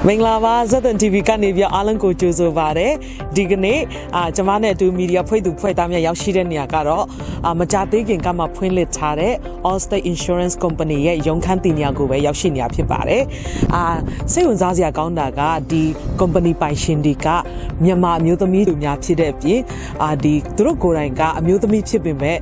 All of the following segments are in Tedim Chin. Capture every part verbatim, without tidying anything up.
မင်္ဂလာပါ။ ဇက်သွန် တီဗီ ကနေပြီးတော့ အားလုံးကို ကြိုဆိုပါတယ်။ ဒီကနေ့ အာ၊ ကျွန်မနဲ့အတူ မီဒီယာအဖွဲ့သူအဖွဲ့သားများ ရောက်ရှိတဲ့နေရာကတော့၊ အာ၊ မကြာသေးခင်ကမှ ဖွင့်လှစ်ထားတဲ့ Allstate Insurance Company ရဲ့ ရုံးခန်းသီနေရာကိုပဲ ရောက်ရှိနေတာ ဖြစ်ပါတယ်။ အာ၊ စိတ်ဝင်စားစရာကောင်းတာက၊ ဒီ company ပိုင်ရှင်တွေက မြန်မာအမျိုးသမီးတွေများ ဖြစ်တဲ့အပြင်၊ အာ၊ ဒီ သူတို့ကိုယ်တိုင်က အမျိုးသမီးဖြစ်ပေမဲ့၊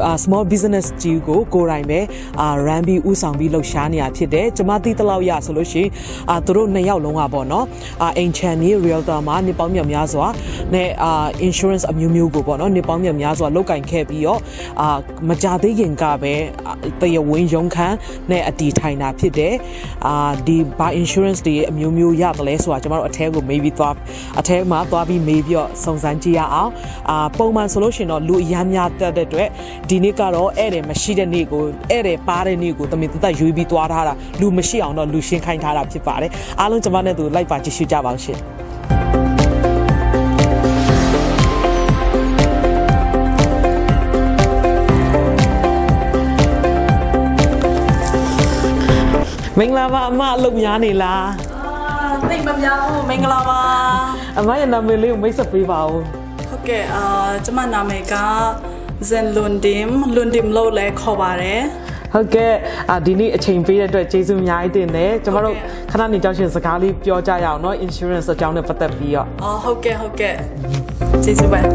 အာ၊ small business ကြီးကို ကိုယ်တိုင်ပဲ၊ အာ၊ run ပြီး ဦးဆောင်ပြီး လှုပ်ရှားနေတာ ဖြစ်တယ်။ ကျွန်မသိသလောက်အရဆိုလို့ရှိရင်၊ အာ၊ သူတို့နှစ်ယောက်လုံးကပေါ့နော်၊ အာ၊ အိမ်ခြံမြေ၊ realtor မှာ နှစ်ပေါင်းများများစွာနဲ့၊ အာ၊ insurance အမျိုးမျိုးကိုပေါ့နော်၊ နှစ်ပေါင်းများများစွာ လုပ်ကိုင်ခဲ့ပြီးတော့၊ အာ၊ မကြာသေးခင်ကပဲ၊ အာ၊ တရားဝင်ရုံးခန်းနဲ့ အတည်ထိုင်တာ ဖြစ်တယ်။ အာ၊ ဒီ ဘာ insurance တွေ အမျိုးမျိုးရသလဲဆိုတာ ကျွန်မတို့ အထဲကို မေးပြီးသွား၊ အထဲမှာ သွားပြီး မေးပြီးတော့ စုံစမ်းကြည့်ရအောင်။ အာ၊ ပုံမှန်ဆိုလို့ရှိရင်တော့ လူအရမ်းများတတ်တဲ့အတွက်၊ ဒီနေ့ကတော့ ဧည့်သည်မရှိတဲ့နေ့ကို၊ ဧည့်သည်ပါတဲ့နေ့ကို သမင်သက်သက် ရွေးပြီးသွားထားတာ၊ လူမရှိအောင်တော့ လူရှင်းခိုင်းထားတာ ဖြစ်ပါတယ်။ အားလုံး ကျွန်မနဲ့အတူ လိုက်ပါ ကြည့်ရှုကြပါဦးရှင်။ မင်္ဂလာပါအမ၊ အလုပ်များနေလား။ အာ၊ သိပ်မများဘူး။ မင်္ဂလာပါ။ အမရဲ့နာမည်လေးကို မိတ်ဆက်ပေးပါဦး။ ဟုတ်ကဲ့၊ အာ၊ ကျွန်မနာမည်က ဇင်လွန်ဒင်၊ လွန်ဒင်လို့လည်း ခေါ်ပါတယ်။ ဟုတ်ကဲ့၊ အာ၊ ဒီနေ့ အချိန်ပေးတဲ့အတွက် ကျေးဇူးအများကြီးတင်တယ်။ ကျွန်မတို့ ဟုတ်ကဲ့၊ ခဏနေကြောင်းရှင် စကားလေးပြောကြရအောင်နော်၊ insurance အကြောင်းနဲ့ပတ်သက်ပြီးတော့။ အော်၊ ဟုတ်ကဲ့၊ ဟုတ်ကဲ့၊ ကျေးဇူးပဲ။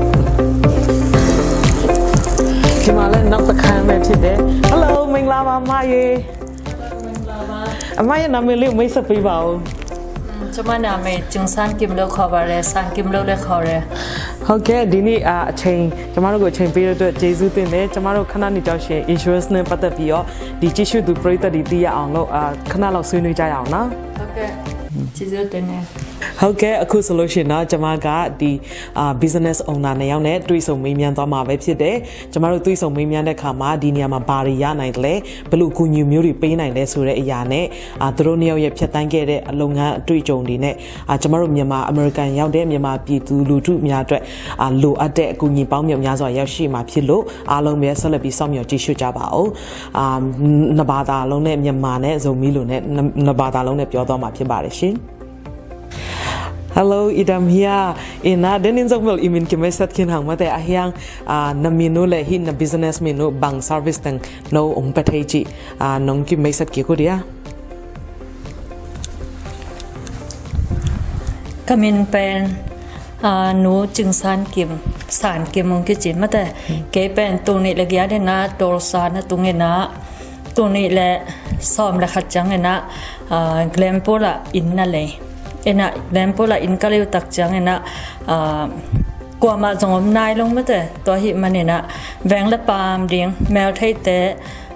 ဒီမှာလည်း နောက်တစ်ခန်းပဲဖြစ်တယ်။ Hello၊ မင်္ဂလာပါ မရေ။ မင်္ဂလာပါ။ အမရဲ့နာမည်လေးကို မိတ်ဆက်ပေးပါဦး။ ကျွန်မနာမည် ကျင်စန်းကင်လို့ခေါ်ပါတယ်။ စန်းကင်လို့လည်းခေါ်တယ်။ ဟုတ်ကဲ့၊ ဒီနေ့၊ အာ၊ အချိန်၊ ကျွန်မတို့ကို အချိန်ပေးတဲ့အတွက် ကျေးဇူးတင်တယ်။ ကျွန်မတို့ ခဏနေကြောင်းရှင် insurance နဲ့ပတ်သက်ပြီးတော့ ဒီကြည့်ရှုသူပရိသတ်တွေ သိရအောင်လို့၊ အာ၊ ခဏလောက် ဆွေးနွေးကြရအောင်နော်။ ဟုတ်ကဲ့၊ ကျေးဇူးတင်တယ်။ ဟုတ်ကဲ့၊ အခုဆိုလို့ရှိရင်တော့ ကျွန်မက ဒီ၊ အာ၊ business owner နှစ်ယောက်နဲ့ တွေ့ဆုံမေးမြန်းသွားမှာပဲဖြစ်တယ်။ ကျွန်မတို့ တွေ့ဆုံမေးမြန်းတဲ့အခါမှာ ဒီနေရာမှာ ဘာတွေရနိုင်သလဲ၊ ဘယ်လိုအကူအညီမျိုးတွေ ပေးနိုင်လဲဆိုတဲ့အရာနဲ့၊ အာ၊ သူတို့နှစ်ယောက်ရဲ့ ဖြတ်သန်းခဲ့တဲ့ လုပ်ငန်းအတွေ့အကြုံတွေနဲ့၊ အာ၊ ကျွန်မတို့ မြန်မာ၊ အမေရိကန်ရောက်တဲ့ မြန်မာပြည်သူလူထုများအတွက်၊ အာ၊ လိုအပ်တဲ့အကူအညီ ပေါင်းမြောက်များစွာ ရောက်ရှိမှာဖြစ်လို့၊ အားလုံးပဲ ဆက်လက်ပြီး စောင့်မျှော်ကြည့်ရှုကြပါဦး။ အာ၊ နှစ်ဘာသာလုံးနဲ့၊ မြန်မာနဲ့ ဇိုမီလိုနဲ့၊ နှစ်၊ နှစ်ဘာသာလုံးနဲ့ ပြောသွားမှာ ဖြစ်ပါတယ်ရှင်။ Hello, i dam hiam? Ina, den in zong bel i min kimeisat khin hang mate, a hiang, ah, na min uh le hih na business min uh, bang service teng no ong pia thei cih, ah, nong kimeisat kik uh dia? Ka min pen, ah, Nu Cing San Kim, San Kim ong kici mate. Kei pen tul nih le giat in ah Tulsa na tung in ah, tul nih le sawm le khat ciangin ah, ah, Glenpool ah inn na lei. In ah Glenpool ah inn ka lei uh tak ciangin ah, ah, kuamah zong om nai lo mate. Tua ahih manin ah veng le paam ding, mel theite,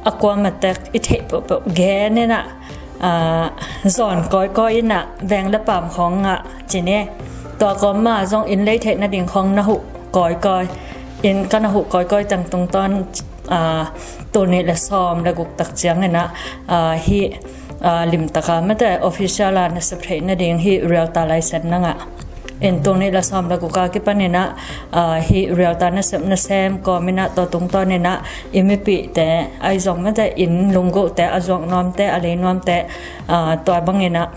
a kuamah tek i theih peuhpeuh gen in ah, ah, zawn kawikawi in ah veng le paam khawng ah ci ni. Tua kawm mah zong inn lei theih nading khawng na huh kawikawi. Inn ka na huh kawikawi teng tungtawn, ah, tul nih le sawm le guk tak ciangin ah, ah, hih, ah, limtak a mate, official a nasep theih nading hih realtor license na ngah. In tul nih le sawm le guk a kipan in ah, ah, hih realtor nasep nasem kawm in ah, tua tungtawn in ah i mipihte ahi zong mate, inn lunggohte, a zuak nuamte, a lei nuamte, ah, tua bangin ah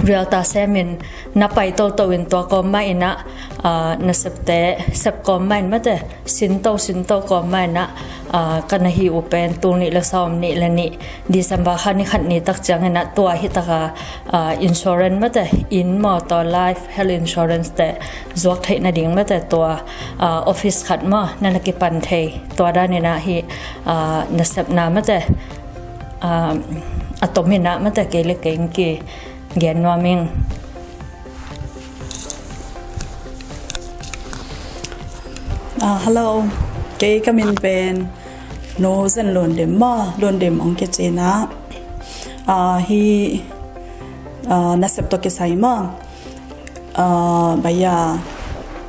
realtor sem in na pai toto in, tua kawm mah in ah, ah, nasepte sep kawm mah in mate, sinto sinto kawm mah in ah, ah, ka na hih uh pen tul nih le sawm nih le nih, December kha ni khat ni tak ciangin ah, tua hi tak a, ah, insurance mate, inn, motor, life, health insurance te zuak theih nading mate, tua, ah, office khat maw na na kipan thei. Tua dan in ah hih, ah, nasepna mate, ah, a tom in ah mate, kei le kei in kigen nuam ing. Ah, hello. Kei ka min pen Nu Zen Lun Dim maw, Lun Dim ong kici in ah. Ah, hih, ah, nasep tawh kisai maw. Ah, baya,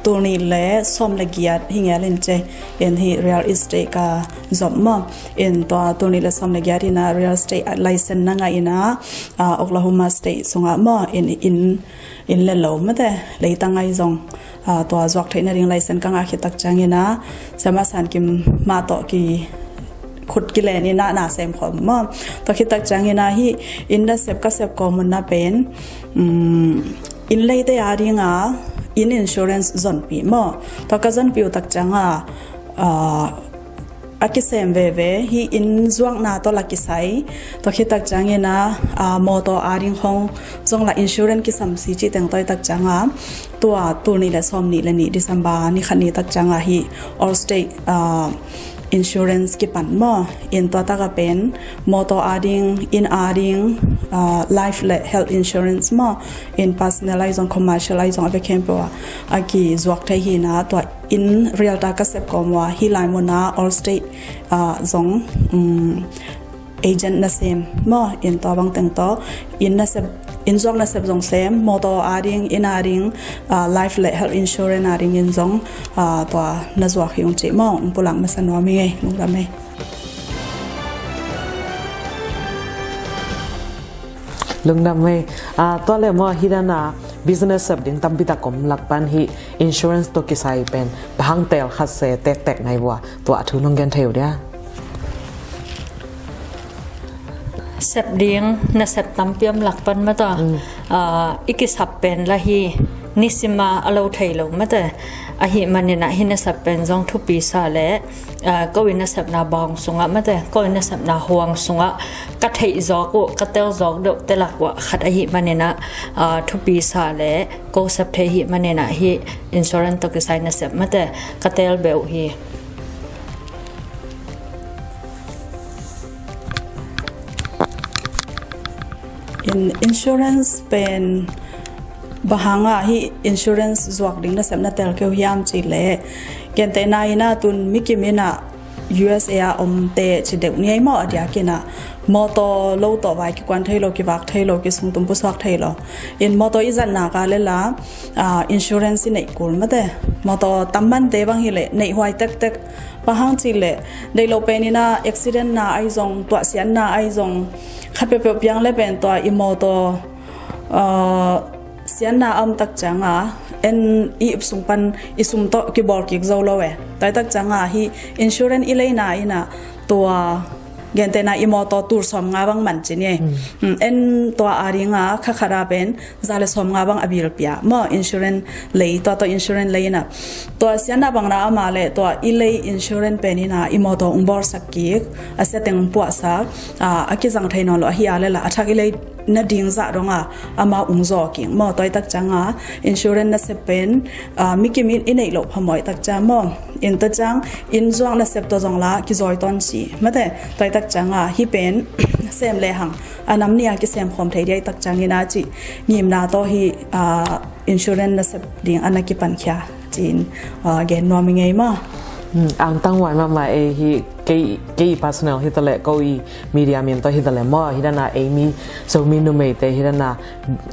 tul nih le sawm le giat hi ngel in ci. In hih real estate ka zop maw. In tua tul nih le sawm le giat in ah real estate license na ngah in ah, ah, Oklahoma State sungah maw. In, in inn le lo mate, leitang ahi zong, ah, tua zuak theih nading license ka ngah khit tak ciangin ah, Siamah San Kim mah tawh ki, khut kilen in ah na sem khawm maw. Tua khit tak ciangin ah hih inn nasep ka sep kawm un na pen, um, inn leite a ding a inn insurance zonpih maw. Tua ka zonpih uh tak ciang a, ah, a kisem veve hih inn zuakna tawh la kisai. Tua khit tak ciangin ah, ah, mawtaw a ding khawng zong la insurance kisam si cih teng tua i tak ciang a, tua tul nih le sawm nih le nih December ni khat ni tak ciang a hih Allstate, ah, insurance kipan maw. In tua tak a pen mawtaw a ding, inn a ding, ah, life le health insurance maw, in personal ahi zong, commercial ahi zong, a bek khempeuh ah a kizuak thei hi in ah, tua inn realtor ka sep kawm uh a hih lai mun ah Allstate, ah, zong, um, agent nasem maw, in tua bang teng tawh inn nasep, inn zuak nasep zong sem, mawtaw a ding, inn a ding, ah, life le health insurance a ding in zong, ah, tua na zuak hi ung cih maw, ung pulak masa nuam hi ngei, lungdam ei. Lungdam ei. Ah, tua le maw, hih dan a business sep ding tampi tak om lak pan hih insurance tawh kisai pen bang hang teel khat se tektek nai vua, tua a thu nong gen thei uh dia? Sep ding nasep tampi om lak pan mataw. Mm. Ah, i kisap pen la hi, nisima a lo thei lo mate. Ahih manin ah hih nasep pen zong thupi sa le, ah, ko i nasepna bawng sungah mate, ko i nasepna huang sungah ka theih zawk uh, ka tel zawk deuh te lak uah khat ahih manin ah, ah, thupi sa le ko sep thei ahih manin ah hih insurance tawh kisai nasep mate ka tel beuh hi. In, insurance pen bang hang a hih insurance zuak ding nasep na tel kei uh hiam cih leh, gentehna in ah tun mi kim in ah U S A a omte ci deuh ni ei maw, a diakin ah mawtaw lo tawh vai kikuan thei lo, kivak thei lo, kisungtum pusuak thei lo. In mawtaw i zat nak leh la, ah, insurance i neih kul mate. Mawtaw tam mante bang hi leh neih huai tektek. Bang hang cih leh, deih lo pen in ah accident na ahi zong, tuahsiatna ahi zong, khat peuhpeuh piang le pen tua i mawtaw, ah, siatna a om tak ciang a, en i ip sung pan i sum tawh kibawl kik zo lo e. Tua i tak ciang a hih insurance i leina in ah tua gentehna i mawtaw tul sawm nga bang man ci ni ei. Mm. Mm, en tua a ding a kha khat a pen za le sawm nga bang a bil pia maw, insurance lei, tua tawh insurance lei in ah. Tua siatna bang na om a leh tua i lei insurance pen in ah i mawtaw ung bawlsak kik, a sia teng ung puahsak, ah, a kizang thei nawn lo ahi a leh la a thak i lei nading zah dong a amau ung zaw kik maw. Tua i tak ciang a insurance nasep pen, ah, mi kim in i neih loh phamawh i tak ciang maw. In tua ciang inn zuak nasep tua zong la kizawi tawn si mate. Tua i tak ciang a hih pen sem le hang a nam ni a kisem khawm thei dia i tak ciang in ah cih ngimna tawh hih, ah, insurance nasep ding a na kipan khia ci-in, ah, gen nuam hi ngei maw. Hmm, angtang huai mahmah ei hi. Kei, kei personal hi ta leh, ko i media min tawh hi ta leh maw, hi dan a ei mi Zomi numeite hi dan a,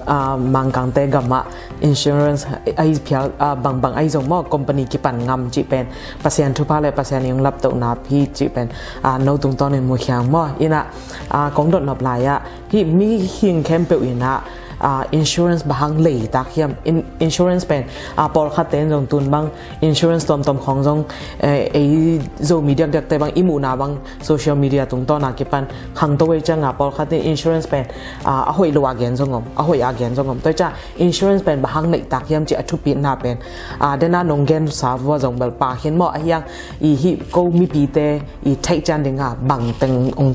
ah, Mangkangte gam ah insurance ahi phial, ah, bangbang ahi zong maw, company kipan ngam cih pen Pasian thupha le Pasian i hong laptohna hi cih pen, ah, no tungtawn in mu khiang maw. In ah, ah, kong dot nop lai ah hih mihing khempeuh in ah, ah, insurance bang hang lei tak hiam? In, insurance pen, ah, pawlkhatte in zong tun bang insurance tuamtuam khawng zong, eh, ei Zomi diakdiakte bang i muhna bang social media tungtawn a kipan khangto ei ciang a pawlkhat in insurance pen, ah, a hoih lo a gen zong om, a hoih a gen zong om. Tua i ciang insurance pen bang hang neih tak hiam cih a thupitna pen, ah, den a nong gensa vua zong bel pha khin maw, a hiang i hih ko mipite i theih cian ding a bang teng ong,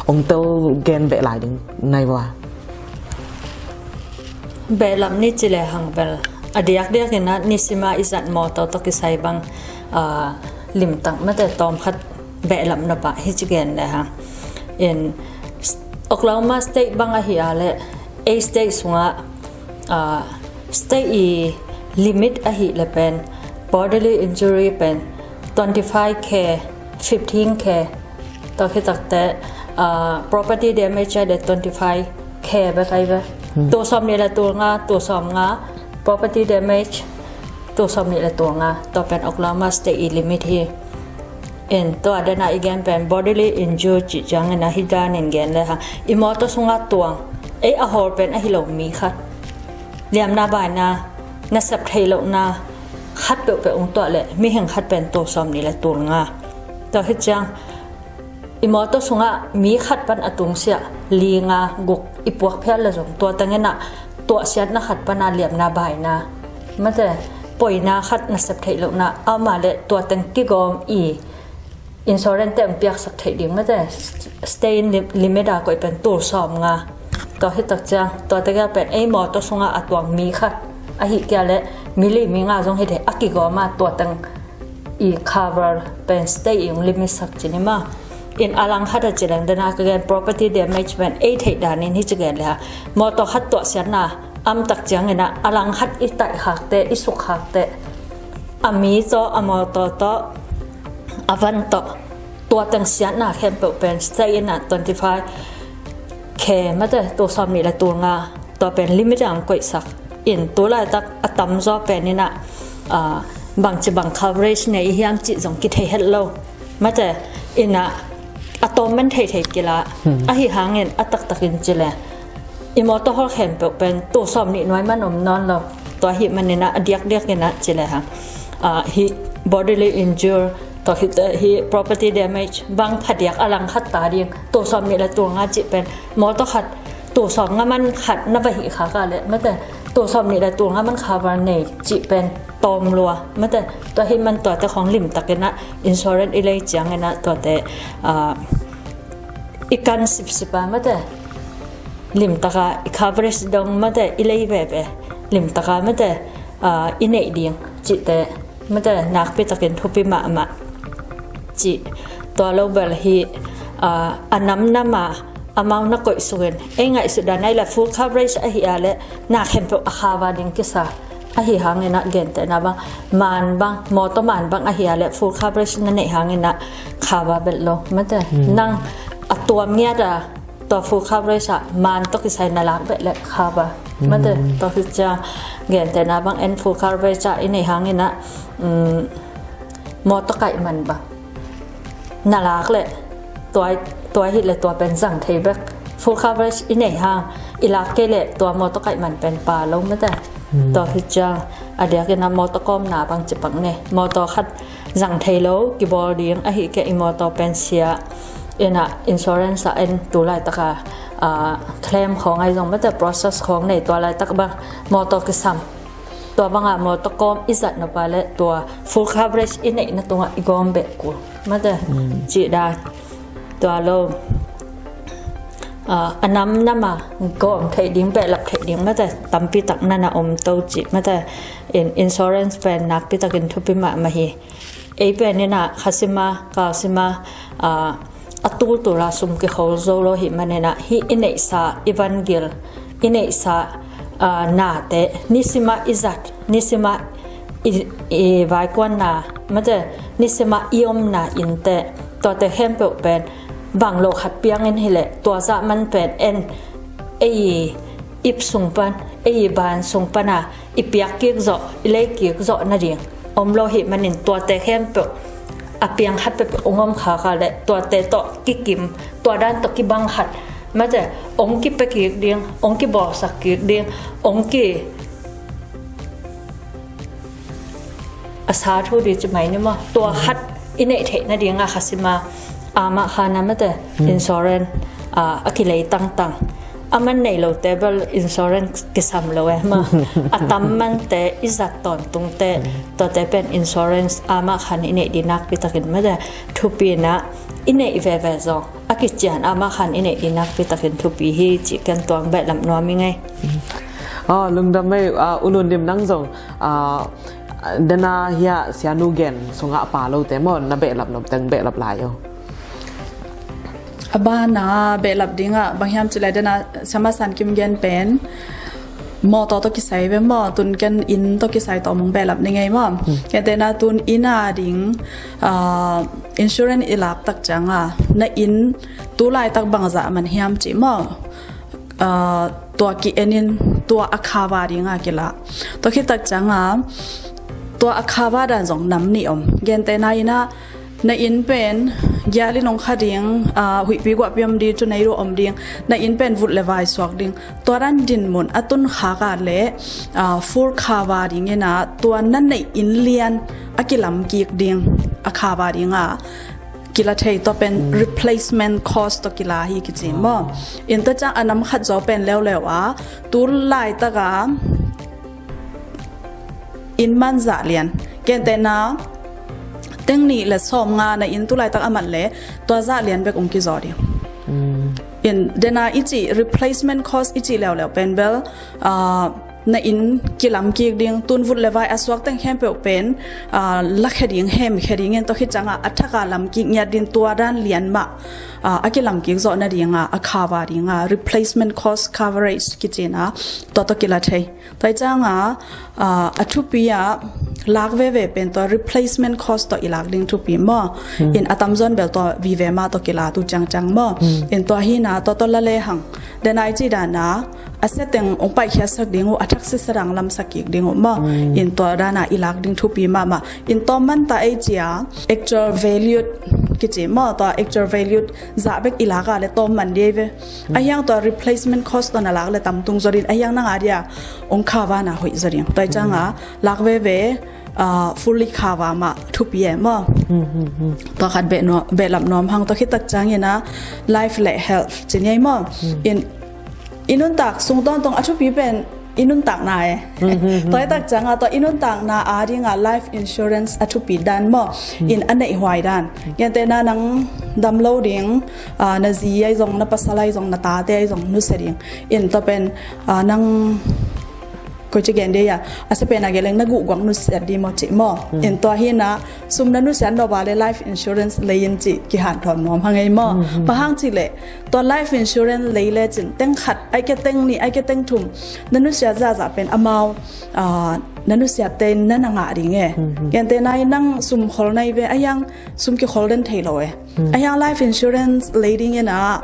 ong tel gen beh lai ding nai vua. Behlap ni ci le hang bel a diakdiak in ah nisima i zat mawtaw tawh kisai bang, ah, limtak mate tawm khat behlap nop ah hi ci gen le hang. In Oklahoma State bang ahi a leh ei state sungah, ah, state i limit ahi le pen bodily injury pen twenty five K, fifteen K, tua khit tak teh, ah, property damage le twenty five K bek ahi ve. Hmm. Tul sawm nih le tul nga, tul sawm nga, property damage tul sawm nih le tul nga, tua pen Oklahoma State i limit hi. In tua den a i gen pen bodily injury cih ciang in ah hi dan in gen le hang, i mawtaw sungah tuang, ei a hawl pen ahi lo mi khat, liamna baina, nasep thei lohna khat peuhpeuh ung tuah leh mihing khat pen tul sawm nih le tul nga. Tua khit ciang I mawtaw sungah mi khat pan a tungsiah li nga guk i puak phial le zong tua teng inah tuahsiatna khat pana liamna baina, mate, poina khat na sep theih lohna a om a le tua teng kigawm i insurance te hong piaksak theih ding, mate, stay in lim-, limit a koih pen tul sawm nga. Tua hi tak ciang tua teng a pen ei mawtaw sungah a tuang mi khat ahi kia le mi li mi nga zong hi thei a kigawm a tua teng i cover pen stay in limit sak ci ni maw. In a lang khat a ci leng dena ka gen property damage pen ei theih danin hi ci gen le ha. Mawtaw khat tuahsiatna a om tak ciang inah a lang khat i taih khak teh, i suk khak teh, a mi tawh, a mawtaw tawh, a van tawh, tua teng siatna khempeuh pen stay inah twenty five K, mate, tul sawm nih le tul nga, tua pen limit ang koihsak. In tu laitak a tamzaw pen inah, ah, bangci bang coverage nei i hiam cih zong kithei het lo, mate, inah a tawm man theithei kila. Hmm. Ahi hangin a taktakin ci le i mawtaw hol khempeuh pen tul sawm nih nuai man om nawn lo. Tua hi man inah a diakdiak inah ci le ha, ah, hi bodily injury, tua hi, hi property damage bang phadiak a lang khat ta ding, tul sawm nih le tul nga cih pen mawtaw khat tul sawm nga man khat na va hih khak a le, mate, tul sawm nih le tul nga man cover nei cih pen tawm lua, mate. Tua hi man tuate khong limtak inah insurance i lei ciang inah tuate, ah, i kan sipsip a, mate, limtaka i coverage dong, mate, i lei veve limtaka, mate, ah, i neih ding cihte, mate, nakpitakin thupi mahmah cih. Tua lo bel hi, ah, a namnam a amount na koih sungin ei ngaihsut dan a i la full coverage ahi a le na khempeuh a cover ding kisa. Ahi hangin ah gentehna bang, man bang, mawtaw man bang ahi a le full coverage na neih hangin ah cover belh lo, mate. Hmm. Nang a tuam ngiat a tua full coverage ah man tawh kisai na lak beh le cover, mate. Hmm. Tua hi ciang gentehna bang en full coverage ah i neih hangin ah, um, mawtaw kaih man bang na lak le tua, tua hi le tua pen zang thei bek. Full coverage i neih hang i lak kei le tua mawtaw kaih man pen pha lo, mate. Hmm. Tua hi ciang a diakin ah mawtaw kawmna bang ci pak nei. Mawtaw khat zang thei lo kibawl ding ahi kei, i mawtaw pen sia inah insurance ah en tu laitaka, ah, claim khawng ahi zong, mate, process khawng nei, tua laitak bang mawtaw kisam. Tua banga mawtaw kawm i zat nop a le tua full coverage i neihna tungah i gawm beh kul, mate. Hmm. Cih dan. Tua lo, ah, a namnam a gawm theih ding, behlap theih ding, mate, tampi tak na na om to cih, mate. In, insurance pen nakpi takin thupi mahmah hi. Ei pen inah kha sima, kal sima, ah, a tultul a sum kikhol zo lo hi man inah hih i neihsa, i vangil, i neihsa, ah, nate, nisima i zat, nisima i, i vaikuanna, mate, nisima i omna innte, tuate khempeuh pen bang lo khat piangin hi le tua zah man pen en ei ip sung pan, ei ban sung pana i piak kik zawh, i lei kik zawh nading om lo hi manin tuate khempeuh a piang khat peuhpeuh ong om khaka le tuate tawh kikim, tua dan tawh kibang khat, mate, ong kipia kik ding, ong kibawlsak kik ding, ong ki a sa thu di ci mai ni maw. Tua khat i neih theih nadinga kha sima, amah khan a, mate, insurance, ah, a kilei tangtang. A man nei lote bel insurance kisam lo e maw. A tam mante i zat tawntungte, tuate pen insurance amah khan i neih di nakpi takin, mate, thupi inah i neih veve zong a kician amah khan i neih di nakpi takin thupi hi cih ken tuang behlap nuam i ngei. Ah, lungdam ei, ah, U Lun Dim, nang zong, ah, dena hiah sianu gen sungah a pha lote maw, na behlap nop teng behlap lai o. A bana behlap dingah bang hiam cih leh dena Siama San Kim gen pen mawtaw tawh kisai ve maw, tun ken inn tawh kisai tawh mong behlap ni ngei maw. Hmm. Ken dena tun inn a ding, ah, insurance i lak tak cianga na inn tu laitak bangzah man hiam cih maw. Ah, tua ki-enin tua a cover dinga kila. Tua khit tak cianga tua a cover dan zong nam nih om. Gentehna inah na inn pen gialin ong kha ding, ah, huihpi guahpi om ding, tu nei ruah om ding, na inn pen vut le vai suak ding. Tua dan dinmun a tun khaka le, ah, full cover ding inah tua na neih inn lian a kilam kik ding a cover dinga kila thei, tua pen replacement cost tawh kila hi kici maw. In tua ciang a nam khat zaw pen leuleu a, tu laitaka inn man zah lian, gentehna teng nih le sawm nga na inn tu laitak a man le tua zah lian bek ong kizaw ding. In dena i cih replacement cost i cih leuleu pen bel, ah, na inn kilam kik ding, tun vut le vai a suak teng khempeuh pen, ah, lakhia ding, hemkhia ding in tua khit cianga a thaka lam kik ngiat ding tua dan lian mah, ah, a kilam kik zawh nadinga, a cover dinga replacement cost coverage kici na, tua tawh kila thei. Tua cianga, ah, a thupi a lak veve pen tua replacement cost tawh i lak ding thupi maw. In a tamzaw in bel tua vive mah tawh kila tu ciangciang maw. In tua hi na, tua tawh la lehang dena i cih dana a sia teng ong paikhiatsak ding uh, a thak sisa dang lamsak kik ding uh maw. In tua dana i lak ding thupi mahmah. In tawm man ta ei cia actual valued kici maw, tua actual valued zah bek i lak a le tawm man ding ei ve. Ahiang tua replacement cost tawh na lak le tamtung zaw ding, ahiang nang a dia ong cover na hoih zaw ding. Tua cianga lak veve, ah, fully cover mah thupi e maw. Tua khat beh nuam, behlap nuam hang. Tua khit tak ciangina life le health ci ni ei maw. In i nuntak sung tawntawng a thupi pen i nuntakna e. Tua i tak cianga tua i nuntakna a dinga life insurance a thupi dan maw. In a neihhuai dan, gentehna nang dam lo ding, ah, na zi ahi zong, na pasal ahi zong, na tate ahi zong nusia ding. In tua pen, ah, nang koi ci gen dia, a sia pen a gen leng na guhguak nusiat ding maw ci maw. In tua hi na, sum na nusiat nop a le life insurance lei in ci kihanthawn nuam hang ei maw. Bang hang ci le tua life insurance lei le cin teng khat ai ke teng nih ai ke teng thum na nusiat zahzah pen amau, ah, na nusiatte in na na ngah ding e. Gentehna in nang sum khol na hi ve, ahiang sum kikhol den thei lo e. Ahiang life insurance lei dingina,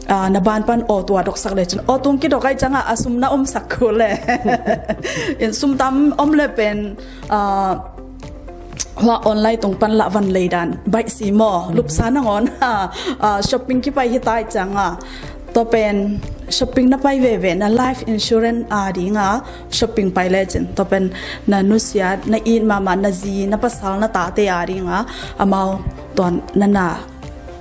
ah, na ban pan aw tua doksak le cin aw tung kidok ai cianga a sum na omsak kul le. In sum tam om le pen, ah, hua online tung pan lah van lei dan baih si maw. Lupsa nangawn, ah, shopping kipai hi ta ai cianga, tua pen shopping na pai veve na life insurance a dinga shopping pai le cin tua pen na nusiat, na it mahmah, na zi, na pasal, na tate a dinga amau tua na na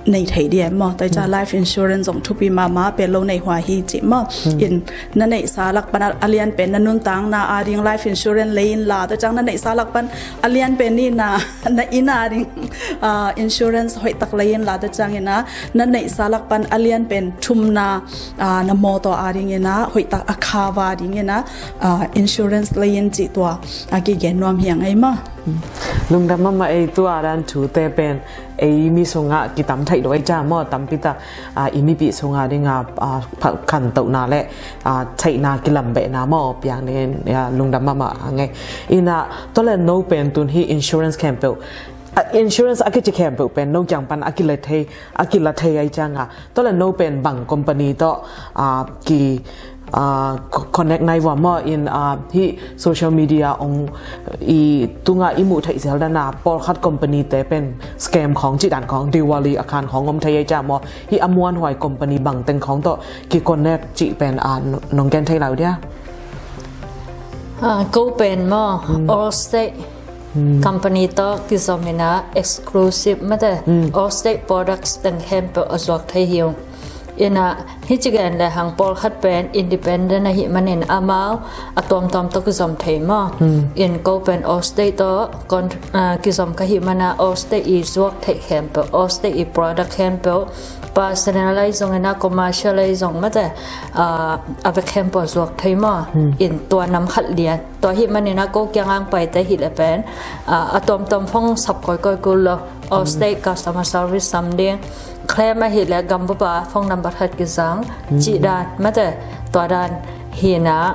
nei thei ding maw. Tua ciang life insurance zong thupi mahmah, pen lo neihhuai hi ci maw. In na neihsa lak pan a lian pen na nuntakna a ding life insurance lei inla, tua ciang na neihsa lak pan a lian pen ni na, na inn a ding, ah, insurance hoih tak lei inla, tua ciangina na neihsa lak pan a lian pen thumna, ah, na mawtaw a dingina hoih tak a cover dingina, ah, insurance lei in ci tua a kigen nuam hi ing ei maw. Lungdam mahmah ei, tua dan thute pen ei mi sungah kitam theih lo ei ciang maw, tampi tak, ah, i mipih sungah dinga, ah, pha-, khantohna le, ah, theihna kilambehna maw piang dingin, ah, lungdam mahmah a ngei. Ina, tua le no pen tun hi insurance khempeuh, ah, insurance a kici khempeuh pen no kiang pan a kila thei, a kila thei ei cianga, tua le no pen bang company tawh, ah, ki, ah, co-, connect nai vua maw. In, ah, hi social media ong i tunga i muh theih zel dana pawlkhat company te pen scam khawng cih dan khawng, Diwali a khan khawng om thei ei ciang maw. Hi a muanhuai company bang teng khawng tawh ki connect cih pen, ah, n-, nong gen thei lai uh dia? Ah, ko pen maw, Allstate company tawh kizom ina exclusive mate, Allstate products teng khempeuh a zuak thei hi ung. Ina, hi ci gen le hang pawlkhat pen independent ahih manin amau a tuamtuam tawh kizom thei maw. In ko pen Allstate tawh con-, ah, kizom ka hih mana Allstate i zuak theih khempeuh, Allstate i product khempeuh, personal ahi zongina commercial ahi zong mate, ah, a vek khempeuh zuak thei maw. In tua nam khat lian. Tua hih manina ko kianga ong paite hih le pen, ah, a tuamtuam phone sap koikoi kul lo. Allstate customer service sam ding. Claim ahih le gambup a phone number khat kizang. Cih dan mate, tua dan hina.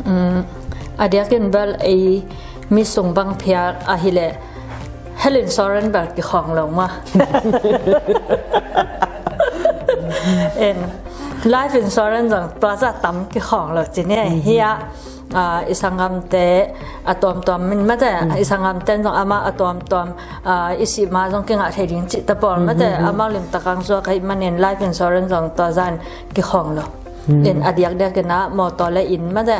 Um, a diakin bel ei mi sung bang phial ahih le health insurance bel kikhawng lo maw. En, life insurance zong tua zah tam kikhawng lo ci ni. Hi a, ah, i sanggamte a tuamtuam min mate, i sanggamte zong amau a tuamtuam, ah, i sih ma zong kingah thei ding cih ta pawl mate, amau limtak ang zuak ahih manin life insurance zong tua zan kikhawng lo. In a diakdiak in ah mawtaw le inn mate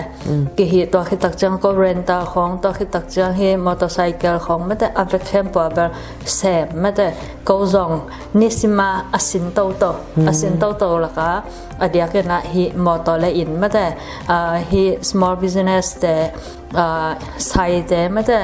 kihih, tua khit tak ciang ko rental khawng, tua khit tak ciang hi motorcycle khawng mate, a vek khempeuh a bel sem mate. Ko zong nisima a sin toto, a sin toto laka a diak in ah hi mawtaw le inn mate, ah, hi small business te, ah, saite mate,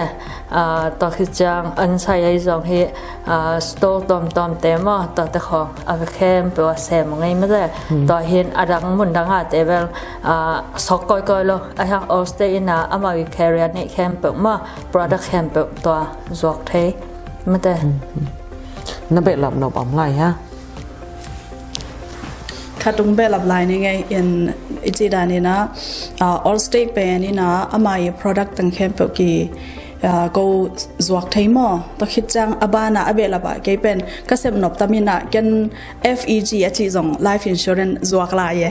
ah, tua khit ciang an sai ahi zong hi, ah, store tawmtawmte maw, tuate khawng a vek khempeuh a sem ngei mate. Tua hin a dang mun dang a te bel, ah, sawk kawikawi lo, a hiang Allstate in ah amau i carrier neih khempeuh maw, product khempeuh tua zuak thei mate. Na behlap nop om lai ha? Khat ung behlap lai ni ngei in, i cih dan in ah, ah, Allstate pen in ah ama i product teng khempeuh ki, ah, ko zuak thei maw. Tua khit ciang a ban ah a behlap ah kei pen ka sep nop tam in ah ken F E G a cih zong life insurance zuak lai e.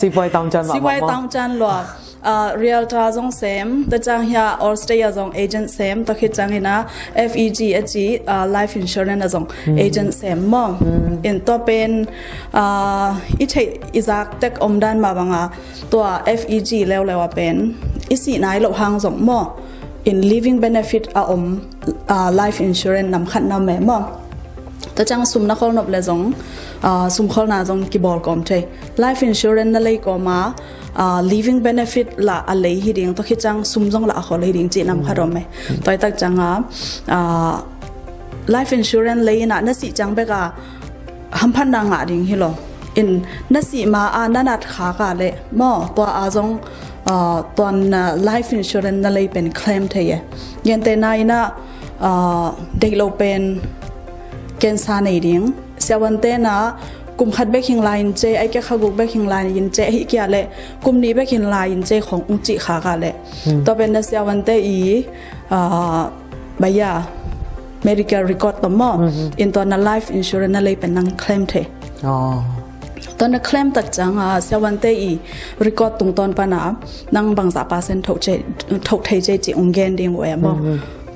Sipuai taung can mah. Sipuai maw? Taung can lua. Ah, realtor zong sem, tua ciang hi a Allstate a zong agent sem, tua khit ciang in ah F E G a cih, ah, life insurance a zong agent sem maw. In tua pen, ah, i theih i zak tek om dan mah bang a, tua F E G leuleu a pen i sih nai loh hang zong maw, in living benefit a om, ah, life insurance nam khat nam e maw. Tua ciang sum na khol nop le zong, ah, sum kholna zong kibawl kawm thei. Life insurance na lei kawm a, ah, living benefit lah a lei hi ding, tua khit ciang sum zong lah a khol hi ding cih nam khat om e. Tua i tak ciang a, ah, life insurance lei in ah na sih ciang bek a hamphatna ngah ding hi lo. In na sih ma a na nat khak a le maw, tua a zong, ah, tuan, ah, life insurance na lei pen claim thei e. Gentehna in ah, ah, deih lo pen cancer nei ding. Siavuante na kum khat bek hing lai in ce, ai kia kha guk bek hing lai in ce, hi kia le kum nih bek hing lai in ce khong ung cih khak a le. Tua pen na siavuante i, ah, baya medical record tawh maw. In tua na life insurance na lei pen nang claim thei. Tua na claim tak ciang a siavuante i record tungtawn pan a nang bangzah percent thoh ce, thoh thei ce cih ung gen ding uh e maw.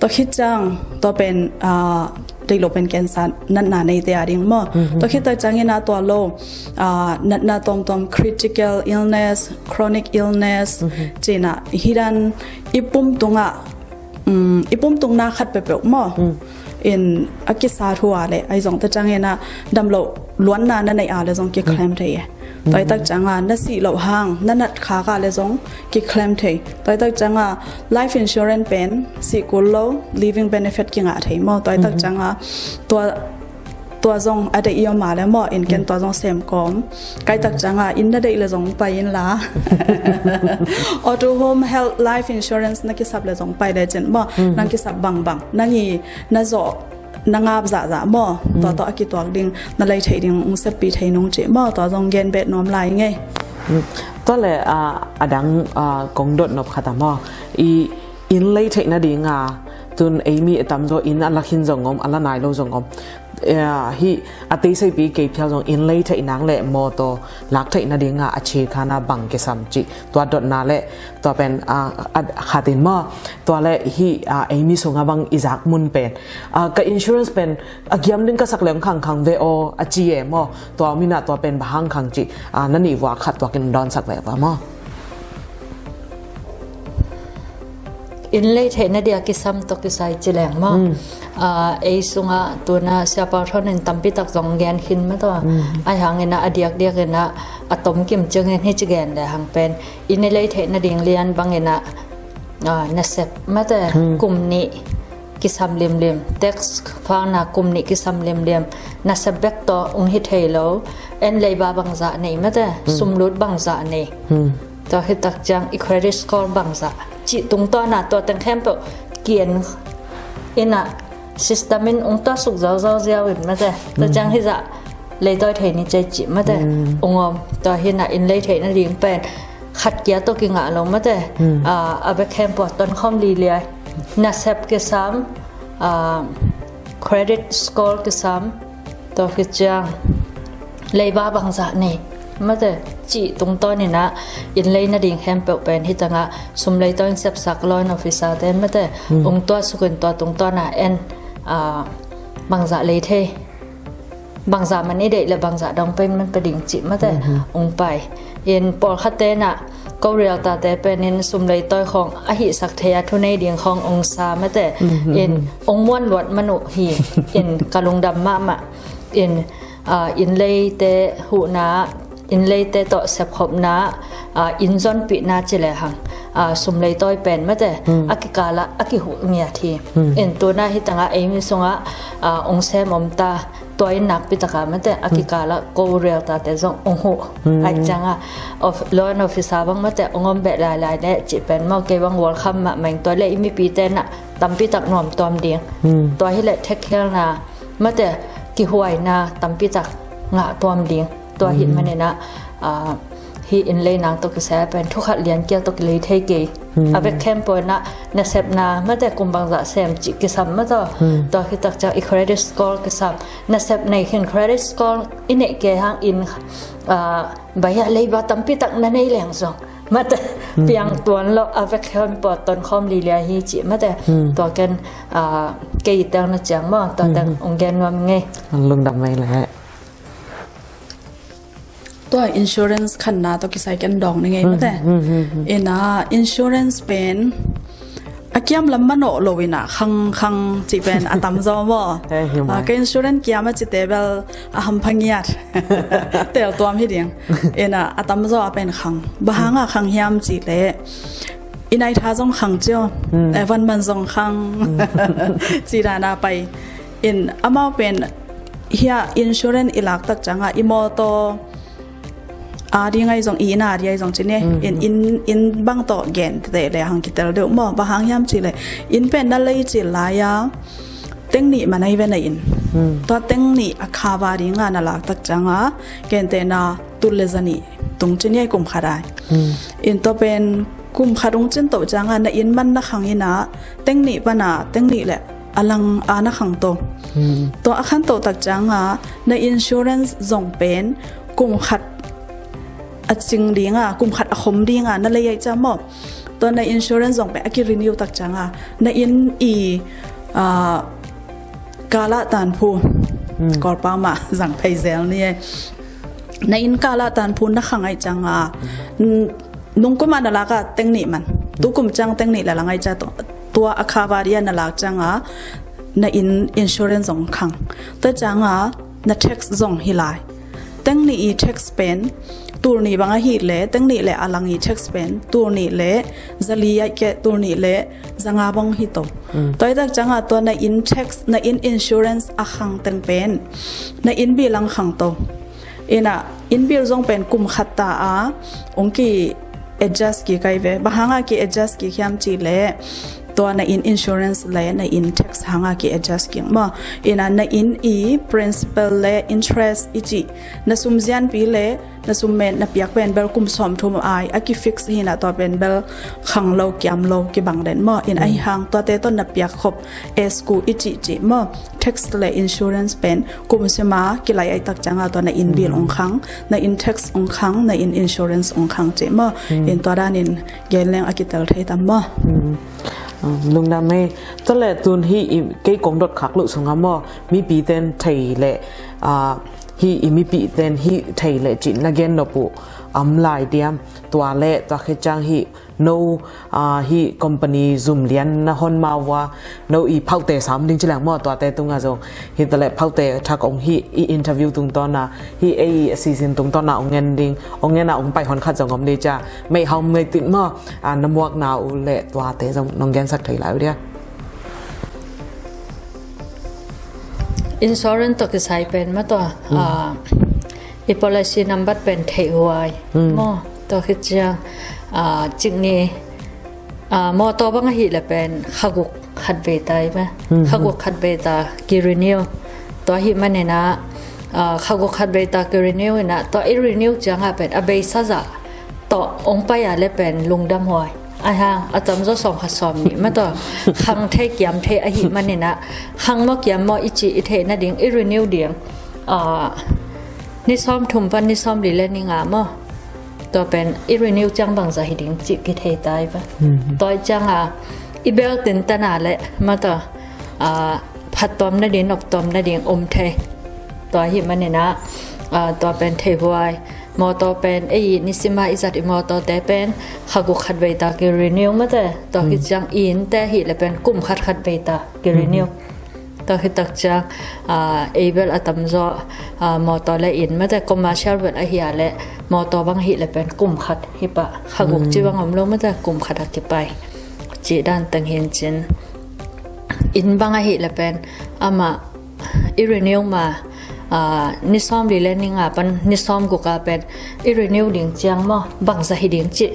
Tua khit ciang tua pen, ah, deih lo pen cancer natna neite a ding maw. Tua khit tak ciang in ah tua lo, ah, natna tawmtawm, critical illness, chronic illness, cih in ah hi dan i pum tung ah, um, i pum tung na khat peuhpeuh maw. In a kisa thu a le, ai zong tua ciang in ah dam lo luanna na neih a le zong ki claim thei e. Tua i tak ciang a na sih loh hang na nat khak a le zong ki claim thei. Tua i tak ciang a life insurance pen sih kul lo living benefit ki ngah thei maw. Tua i tak ciang a tua, tua zong a deih i om a le maw, in ken tua zong sem kawm. Kai tak ciang a in na deih le zong pai in la. Auto home health life insurance na kisap le zong pai le cin maw. Nang kisap bangbang, nang i na zawh na ngap zahzah maw, tua tawh a kituak ding na lei theih ding ung seppi thei nung cih maw, tua zong gen bet nuam lai ngei. Tua le, ah, a dang, ah, kong dot nop khat a maw, i inn lei theih nading a, tun eimi a tamzaw inn a la khin zong om, a la nai lo zong om. Hi a teiseipi kei phial zong inn lei theih nang le mawtaw lak theih nading a, a chikhan a bang kisam cih tua dotna le tua pen, ah, a khat in maw, tua le hi, ah, eimi sung a bang i zak mun pen, ah, ka insurance pen a giam ding ka sak leng khangkhang ve aw a ci e maw, tua om in ah tua pen bang hang khang cih, ah, na nih vua khat tuak in dawnsak ve va maw. Inn lei theih nadia kisam tawh kisai ci leng maw. Ah, ei sungah tuna siapa thon in tampi tak zong gen khin mah tua. Ai hang in ah a diakdiak in ah a tom kim ciangin hi ci gen le hang pen inn i lei theih nading lian bangin ah, ah, nasep mate kum nih kisam limlim, tax fana kum nih kisam limlim, nasep bek tawh ung hi thei lo. En leiba bangzah nei mate, sumlut bangzah nei. Tua hi tak ciang i credit score bangzah cih tungtawna tua teng khempeuh ki-en in ah system in ung tuah suk zauzau ziau in mate. Tua ciang hi zah leitawi thei ni cei cih mate. Ung om tua hi na inn lei theih nading pen khat kia tawh kingah lo mate. Ah, a bek khempeuh tonkhawm liliai. Nasep kisam, ah, credit score kisam, tua hi ciang leiba bangzah nei mate cih tungtawn in ah inn lei nading khempeuh pen hi tangah sum leitawi in sepsak loan officer te mate. Ung tuah suk in tua tungtawn ah en, ah, bangzah lei thei. bangzah man i deih le bangzah dong pen man pia ding cih mate, ong pai. In pawlkhatte na ko real tate pen in sum leitawi khawng a hihsak thei a thu nei ding khawng ong sa mate. In ong muan luat man uh hi. In ka lungdam mahmah. In, ah, inn leite huhna, inn leite tawh sepkhopna, ah, inn zonpihna ci le hang, ah, sum leitawi pen mate, a kikala a kihuh ngiat hi. In tuna hi tanga eimi sunga, ah, ong sem om ta, tua in nakpi taka mate, a kikala ko real tate zong ong huh. Ai cianga, of, loan officer bang mate, ong om beh lailai le, cih pen maw, kei bang welcome mahmah ing. Tua le i mipite na tampi tak nuam tuam ding. Tua hi le thekhelna mate, kihuaina tampi tak ngah tuam ding. Tua hi manina, ah, hi inn lei nang tawh kisai pen thu khat lian kia tawh kilei thei kei. A bek khempeuh na nasepna mate kum bangzah sem cih kisam mate. Tua hi tak ciang i credit score kisam. Nasep nei khin credit score i neih kei hang in, ah, baya leiba tampi tak na nei leng zong mate, piang tuan lo a bek khempeuh tonkhawm lilia hi cih mate. Tua ken, ah, kei tel na ciang maw, tua teng ong gen nuam ngei. Lungdam mai le. Tua insurance khanna tawh kisai ken dawng ni ngei mate. Ina insurance pen a kiam lam manawh lo ina khang khang cih pen a tamzaw maw. Ka insurance kiam a cite bel a hampha ngiat. Tel tuam hi ding. Ina a tamzaw a pen khang. Bang hanga khang hiam cih le i nai tha zong khang cio. Van man zong khang. Ci dana pai. In amau pen hia insurance i lak tak cianga i mawtaw a ding ai zong, i inn a ding ai zong ci ni. In, in, inn bang tawh gen te le hang kitel deuh maw. Bang hang hiam cih le inn pen na lei cil lai a teng nih man ai ve na inn. Tua teng nih a kha va dinga na lak tak cianga gen te na tul le za nih tung ci ni ai kum khat ai. In tua pen kum khat ung cin toh cianga na inn man na khang ina teng nih pana teng nih le a lang a na khang to. Tua a khan toh tak cianga na insurance zong pen kum khat a cing dinga, kum khat a khom dinga na lei ai cia maw. Tua na insurance zong pen a ki renew tak cianga na inn i, ah, kala tanphu. Kawlpau mah zang phei zel ni e. Na inn kala tanphu na khang ai cianga, n-, nungkuma na laka teng nih man. Tukum ciang teng nih le lang ai cia tua, tua a kha va dia na lak cianga na inn insurance zong khang. Tua cianga na tax zong hi lai. Teng nih i tax pen tul nih bang ahi le, teng nih le a lang i tax pen tul nih le za li ai ke, tul nih le za nga bang hi to. Tua i tak cianga tua na inn tax, na inn insurance a khang teng pen na inn bill ang khang to. Ina inn bill zong pen kum khat ta a ong ki adjust kik ai ve. Bang hanga ki adjust kik hiam cih le tua na inn insurance le na inn tax hanga ki adjust kik maw. Ina na inn i principal le interest i cih na sum zianpi le na sum met na piak pen bel kum sawmthum ai a ki fix hina tua pen bel khang lo kiam lo kibang den maw. In ahi hang tuate tawh na piak khop escrow i cih cih maw. Tax le insurance pen kum sima kilai ai tak cianga tua na inn bill ong khang, na inn tax ong khang, na inn insurance ong khang cih maw. In tua danin gen leng a kitel thei tam maw. Lungdam ei. Tua le tun hi i kei kong dot khak luh sunga maw, mipi ten thei le, ah, hi i mipi ten hi thei le cih na gen nop uh om lai diam. Tua le tua khit ciang hi no, ah, hi company zum lian na hon ma ua, no i phaute sam ding ci leng maw, tuate tunga zong hi ta le phaute thak ong hi i interview tungtawna, hi ei a season tungtawna ong ngen ding, ong ngen a ong pai hon khat zong om ding cia. Mei hau mei tin maw, ah, na muakna uh le tuate zong nong gensak thei lai uh dia. Insurance tawh kisai pen maw tua, ah, i policy number pen theih huai maw. Tua khit ciang, ah, cik ni, ah, mawtaw bang ahi le pen khaguk khat vei ta i maw. Khaguk khat vei ta ki renew. Tua hi manina, ah, khaguk khat vei ta ki renew ina tua i renew cianga pen a beisa zah tawh ong pai a le pen lungdam huai. Ahi hang a tamzaw sawm khat sawm nih maw tua khang thei kiam thei ahi manina khang maw kiam maw i cih i theih nading i renew ding, ah, ni sawmthum pan ni sawmli le ni nga maw. Tua pen i renew ciang bangzah hi ding cih kithei ta i va. Tua i cianga i bel tin tana le maw tua, ah, phat tuam nading nop tuam nading om thei. Tua hi maninah, ah, tua pen theihuai, mawtaw pen ei nisima i zat i mawtawte pen kha guk khat vei ta ki renew mate, tua hi ciang i innte hi le pen kum khat khat vei ta ki renew. Tua hi tak ciang, ah, ei bel a tamzaw, ah, mawtaw le inn mate commercial bel ahi a le mawtaw bang hi le pen kum khat hi pah, kha guk ci bang om lo mate kum khat a kipai. Ci dan teng hin cin. Inn bang ahi le pen amah i renew ma, ah, ni sawm li le ni nga pan ni sawm guk a pen i renew ding ciang maw bangza hi ding ci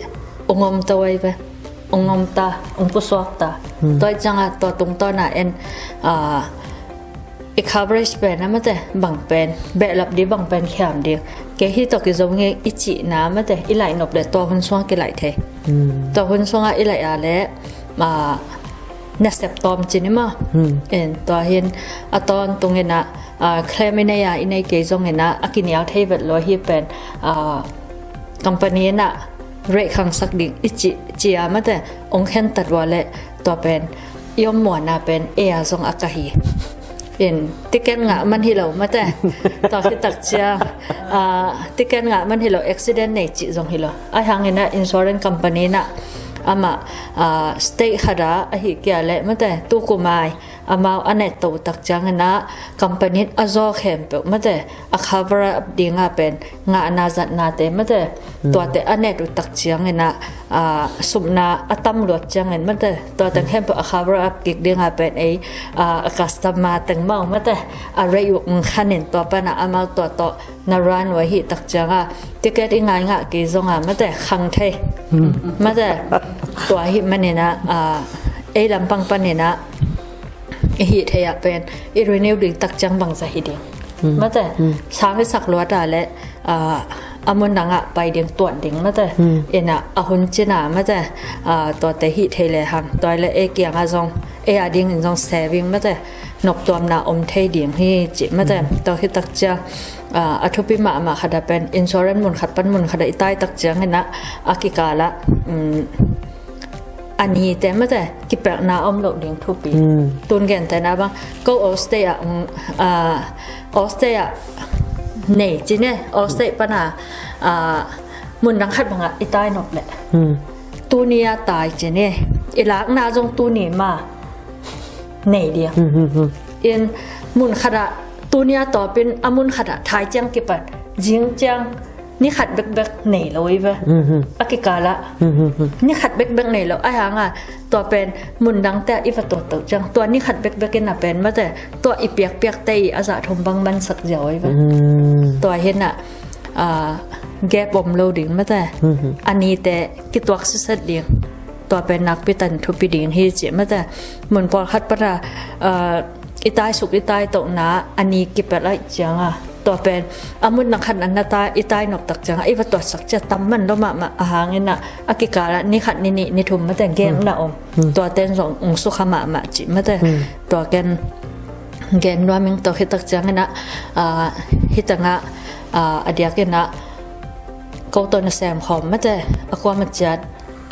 ung om ta wai ve, ung om ta, ung pusuak ta. Tua i cianga tua tungtawna en, ah, i coverage pen a mate bang pen behlap di bang pen khiam ding. Kei hi tawh kizom nge i cihna mate i laih nop le tua hun suang kilaih thei. Tua hun suanga i laih a le, ah, nasep tawm cin i maw. En tua hin a tawntunginah, ah, claim i nei a i nei kei zonginah a kinial thei vet lo hi pen, ah, company inah rate khangsak ding i ci, ci a mate ong khentat ua le tua pen i om muana pen ei a zong a ka hi. In ticket ngah man hi lo mate. Tua hi tak ciang, ah, ticket ngah man hi lo, accident nei cih zong hi lo. Ahi hanginah insurance company inah amah, ah, state khata ahi kia le mate tu kumai amau a net to tak cianginah company in a zaw khempeuh mate a cover up dinga pen ngahna zatnate mate tuate a net uh tak cianginah, ah, sumna a tam luat ciangin mate tuate khempeuh a cover up kik dinga pen ei, ah, a customer teng mau mate a rate uh ung khanin tua pana amau tua tawh na run uh ahi tak cianga ticket i ngai ngah kei zonga mate khang thei. Mate tua hi maninah, ah, ei lampang paninah i hih thei ah pen i renew ding tak ciang bangza hi ding. Mate sang i sak luat a le, ah, a mun dangah pai ding tuan ding mate. Inah a hun cina mate, ah, tuate hih thei le hang tua le ei kiangah zong ei a dingin zong saving mate noptuamna om thei ding hi ci mate. Tua hi tak ciang, ah, a thupi mahmah khata pen insurance mun khat pan mun khata i tai tak cianginah a kikalah, um, a nite mate kipelhna om loh ding thupi. Tun gente na bang ko Australia, um, ah, Australia nei cine Australia pana, ah, mun dang khat bangah i tai nop le tuni a tai cine i lakna zong tuni ma nei dia. In mun khata tuni a tawpin a mun khata thai ciang kipat zing ciang ni khat bekbek nei lo i ve. A kikalah ni khat bekbek nei lo ahi hanga tua pen mun dangte a i va tuat to ciang tua ni khat bekbek in a pen mate tua i piakpiakte i a zah thum bang mansak ziau i ve. Tua hinah, ah, gap om lo ding mate a nite kituak siset ding. Tua pen nakpi tan thupi ding hi ci mate mun pawlkhat pana, ah, i tai suk i tai tohna a ni kipelh aih cianga tua pen a mun dang khat na tai i tai nop tak cianga i va tuatsak cia tam man lo mahmah a hanginah a kikalah ni khat ni nih ni thum mate gap na om. Tua ten zong ung sukha mahmah ci mate tua ken gen nuaming tua hi tak cianginah, ah, hitangah, ah, a diakinah ko tawh na sem khawm mate a kuama ciat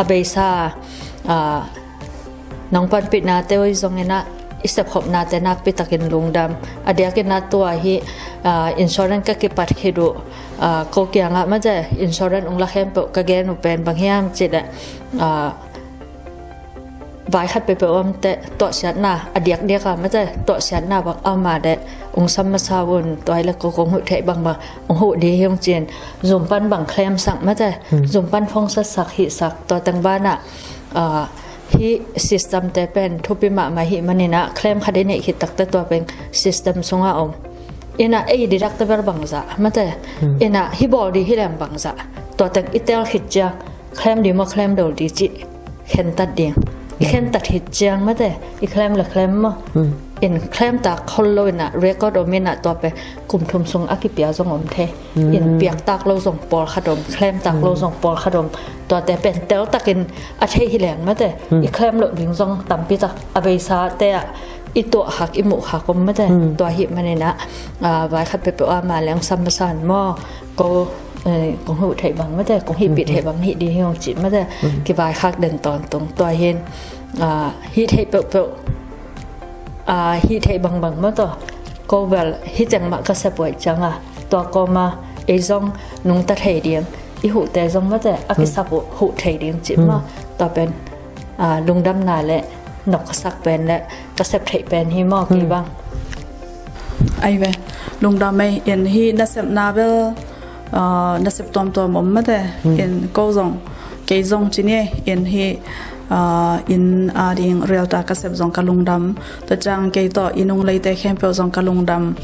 a beisa, ah, nong panpihnate oi zonginah i sepkhopnate nakpi takin lungdam. A diakinah tua hi, ah, insurance ka kipat khit uh, ah, ko kiangah mate insurance ung la khempeuh ka gen uh pen bang hiam cileh, ah, vai khat peuhpeuh omte tuahsiatna a diakdiaka mate tuahsiatna bak ama deh ung sam masa un tua hi le ko kong huh theih bangbang ung huh di hi ung cin zum pan bang claim sak mate zum pan phongsa sak hih sak tua teng banah, ah, hih system te pen thupi mahmah hih maninah claim khat i neih khit takte tua pen system sungah om. Inah ei deductible bangzah mate inah hi bawl di hi lem bangzah tua teng i tel khit ciang claim di maw claim do di cih khentat ding. I khentat hit ciang mate i claim le claim maw. In claim tak khol lo inah record om inah tua pen kum thum sung a kipia zong om thei. In piak tak lo zong pawlkhat om claim tak lo zong pawlkhat om. Tuate pen tel takin a thei hi leng mate i claim loh ding zong tampi tak a beisate ah i tuah khak i muh khak om mate. Tua hih maninah, ah, vai khat peuhpeuh ama leng sam masan maw ko, eh, kong huh theih bang mate kong hihpih theih bang hih di hi ung cih mate kivaikhak den tawntung tua hin, ah, hih theih peuhpeuh, ah, hih theih bangbang maw tua Ko bel hih teng mah ka sep uh ahih ciangin, tua kawma ei zong nungta thei ding, i huhte zong mate a kisap uh huh thei ding cih mah, tua pen lungdamna le noksak pen le ka sep theih pen hi maw kei bang. Ai ve, lungdam ei. In hih nasepna bel nasep tuamtuam om mate. In ko zong, kei zong ci ni, in hih inn a ding realtor ka sep zong ka lungdam. Tua ciang kei tawh i nung leite khempeuh zong ka lungdam.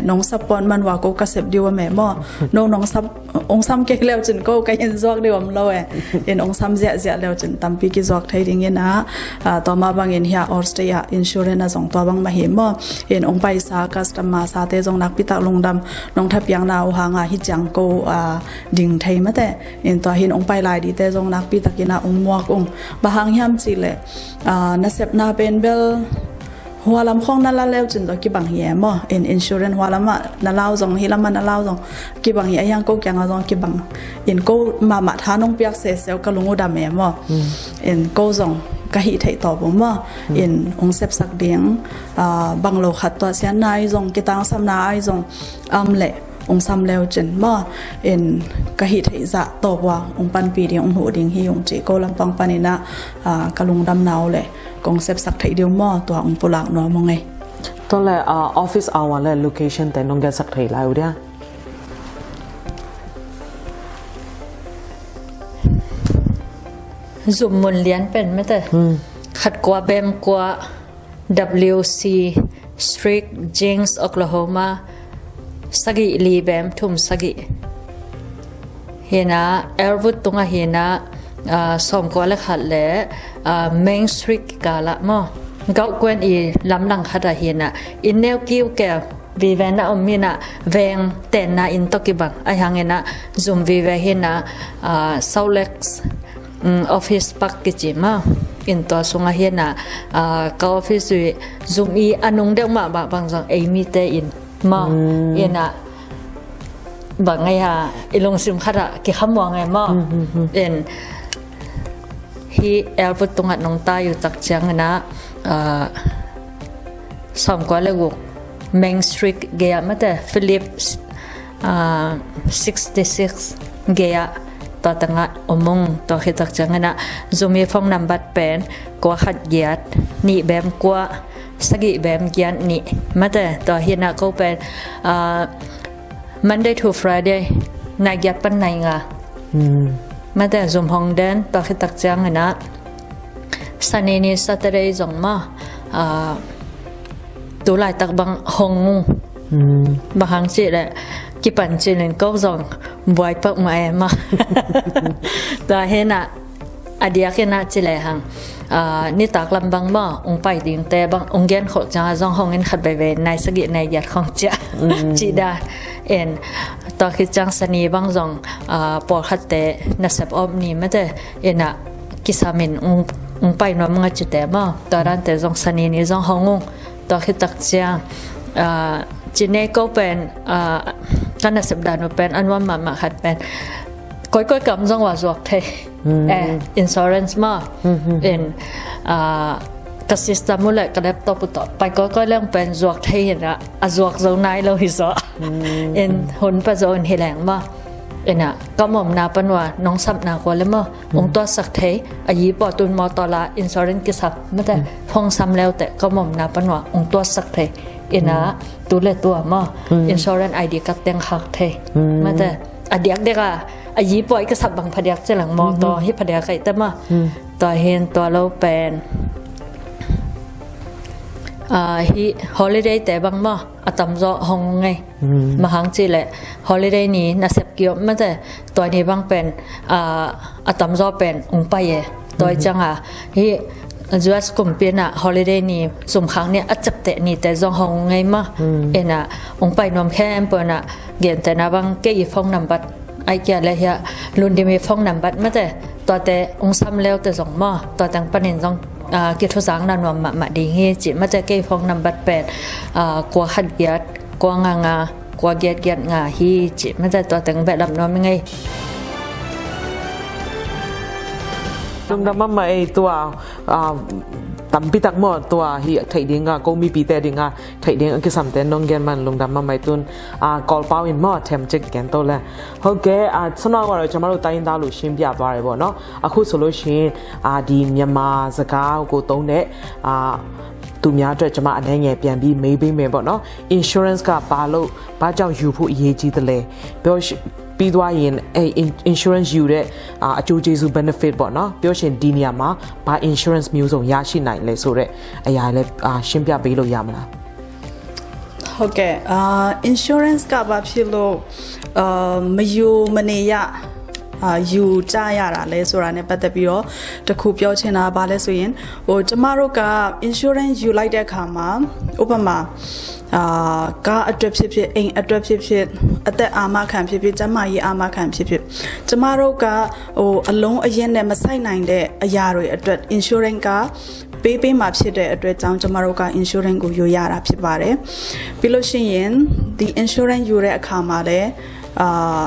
Nong sap pawt man ua ko ka sep diu a meh maw. No nong sap, ong sam kei leu cin ko ka inn zuak diu om lo e. In ong sam ziahziah leu cin tampi kizuak thei ding in a, tua mah bangin hia Allstate ah insurance a zong tua bang mah hi maw. In ong paisa customer sate zong nakpi tak lungdam. Nong thapiakna uh hanga hih ciang ko ding thei mate. In tua hin ong pai lai dite zong nakpi takin a ong muak ung. Bang hang hiam cih leh nasepna pen bel hua lam khawng na la leu cin zong kibang hi e maw. In insurance hua lamah na lau zong, hih lamah na lau zong kibang hi a, hiang ko kiangah zong kibang. In ko mahmah tha nong piak seseu ka lung uh dam e maw. In ko zong ka hih theih tawp uh maw. In ong sepsak ding bang lo khat tua sianna ai zong, kitangsamna ai zong am leh ong sam leu cin maw. In ka hih theih zah tawp ua ong panpih ding, ong huh ding hi ung cih ko lampang panin a ka lungdamna uh leh kong sepsak theih ding maw, tua ong pulak nuam ung ei. Tua le office hour le location te nong gensak thei lai uh dia? Zum mun lian pen mate. Khat kua bem kua W C Street, Jenks, Oklahoma, sagih li bem thum sagih. Hi in a, Elwood tungah hi in a, sawmkua le khat le Main Street kikal ah maw. Gauh kuan i lamdang khat ah hi in a, inn neu kiu keu vive na om hi in a, veng tenna inn tawh kibang. Ahi hangin a zum vive hi in a, Salt Lake office park kici maw. In tua sungah hi in a, ka office uh zum i a nung deuh mah bang zong ei mite in maw. In a bang ai ha, i lungsim khat ah kikhamuang e maw. In hih Elwood tungah nong tai uh tak ciangin a, sawmkua le guk Main Street gei ah mate, Phillips sixty six gei ah, tua tengah om ung. Tua khit tak ciangin a zum i phone number pen kua khat giat nih bem kua sagih bem giat nih mate. Tua hi in a ko pen Monday to Friday nai giat pan nai nga mate zum hong den. Tua khit tak ciangin a Sani ni Saturday zong maw, tu laitak bang hong ung. Bang hang cih leh kipan cil in ko zong buai pak mah e maw. Tua hi in a, a diak in a ci lehang nitak lam bang maw ong pai dingte bang ong gen khol ciang a zong hong in khat veivei nai sagih nai giat khong ciah. Cih dan in tua khit ciang Sani bang zong pawlkhatte nasep om ni mate in a kisam in ong pai nuam nga cite maw. Tua dante zong Sani ni zong hong ung. Tua khit tak ciang ci nei ko pen ka nasep dan uh pen a nuam mahmah khat pen koikoi kam zong ua zuak thei. Insurance maw. In ka system uh le ka laptop uh tawh pai koikoi leng pen zuak thei hi in a, a zuak zo nai lo hi zaw. In hun pa zo in hi leng maw. In a ka mawhna pan ua nong sapna kua le maw ong tuatsak thei. A yi pawh tun mawtaw la insurance kisap mate, phone sam leute ka mawhna pan ua ong tuatsak thei. In a tu le tua maw insurance I D card teng khak thei mate. A diakdiak a, a yi pawh i kisap bang phadiak ci leng mawtaw hi phadiak ahi te maw. Tua hi in tua lo pen hih holiday te bang maw a tamzaw hong ung ei. Bang hang cih leh holiday ni nasep kiom mate, tua ni bang pen a tamzaw pen ong pai e. Tua i ciang a hih U S kumpi in a holiday ni, zum khak ni a ciapteh nite zong hong ung ei maw. In a ong pai nuam khempeuh in a gentehna bang kei i phone number ai kia le hia Lundim i phone number mate, tuate ong sam leute zong maw, tua teng panin zong kithuzakna nuam mahmah ding hi cih mate. Kei phone number pen kua khat giat kua nga nga kua giat giat nga hi cih mate, tua teng behlap nuam ing ei. Lungdam mahmah ei tua, ah, tampi tak maw tua hi theih ding a, ko mipite ding a theih ding a kisamte nong gen man lungdam mahmah ei tun, ah, Kawlpau in maw them cik gen to le. ဟုတ်ကဲ့ အာ ခုနကတော့ကျွန်တော်တို့တိုင်းရင်းသားလို့ရှင်းပြသွားတယ်ပေါ့နော်။ အခုဆိုလို့ရှိရင်အာဒီမြန်မာစကားကိုသုံးတဲ့အာသူများအတွက်ကျွန်မအနည်းငယ်ပြန်ပြီးမေးပေးမယ်ပေါ့နော်။ insurance ကဘာလို့ဘာကြောင့်ယူဖို့အရေးကြီးသလဲ။ ပြောပြီးသွားရင်အဲ insurance ယူတဲ့အာအကျိုးကျေးဇူး benefit ပေါ့နော်။ ပြောရှင်ဒီနေရာမှာဘာ insurance မျိုးစုံရရှိနိုင်လဲဆိုတဲ့အရာလည်းအာရှင်းပြပေးလို့ရမလား။ ဟုတ်ကဲ့အာ insurance ကဘာဖြစ်လို့အာမယူမနေရအာယူကြရတာလဲဆိုတာနဲ့ပတ်သက်ပြီးတော့တခုပြောချင်တာကဘာလဲဆိုရင်ဟိုကျမတို့က insurance ယူလိုက်တဲ့အခါမှာဥပမာအာကားအတွက်ဖြစ်ဖြစ်အိမ်အတွက်ဖြစ်ဖြစ်အသက်အာမခံဖြစ်ဖြစ်ကျန်းမာရေးအာမခံဖြစ်ဖြစ်ကျမတို့ကဟိုအလုံးအရင်းနဲ့မဆိုင်နိုင်တဲ့အရာတွေအတွက် insurance ကပေးပေးမှာဖြစ်တဲ့အတွက်ကြောင့်ကျမတို့က insurance ကိုယူရတာဖြစ်ပါတယ်။ပြီးလို့ရှိရင်ဒီ insurance ယူတဲ့အခါမှာလည်းအာ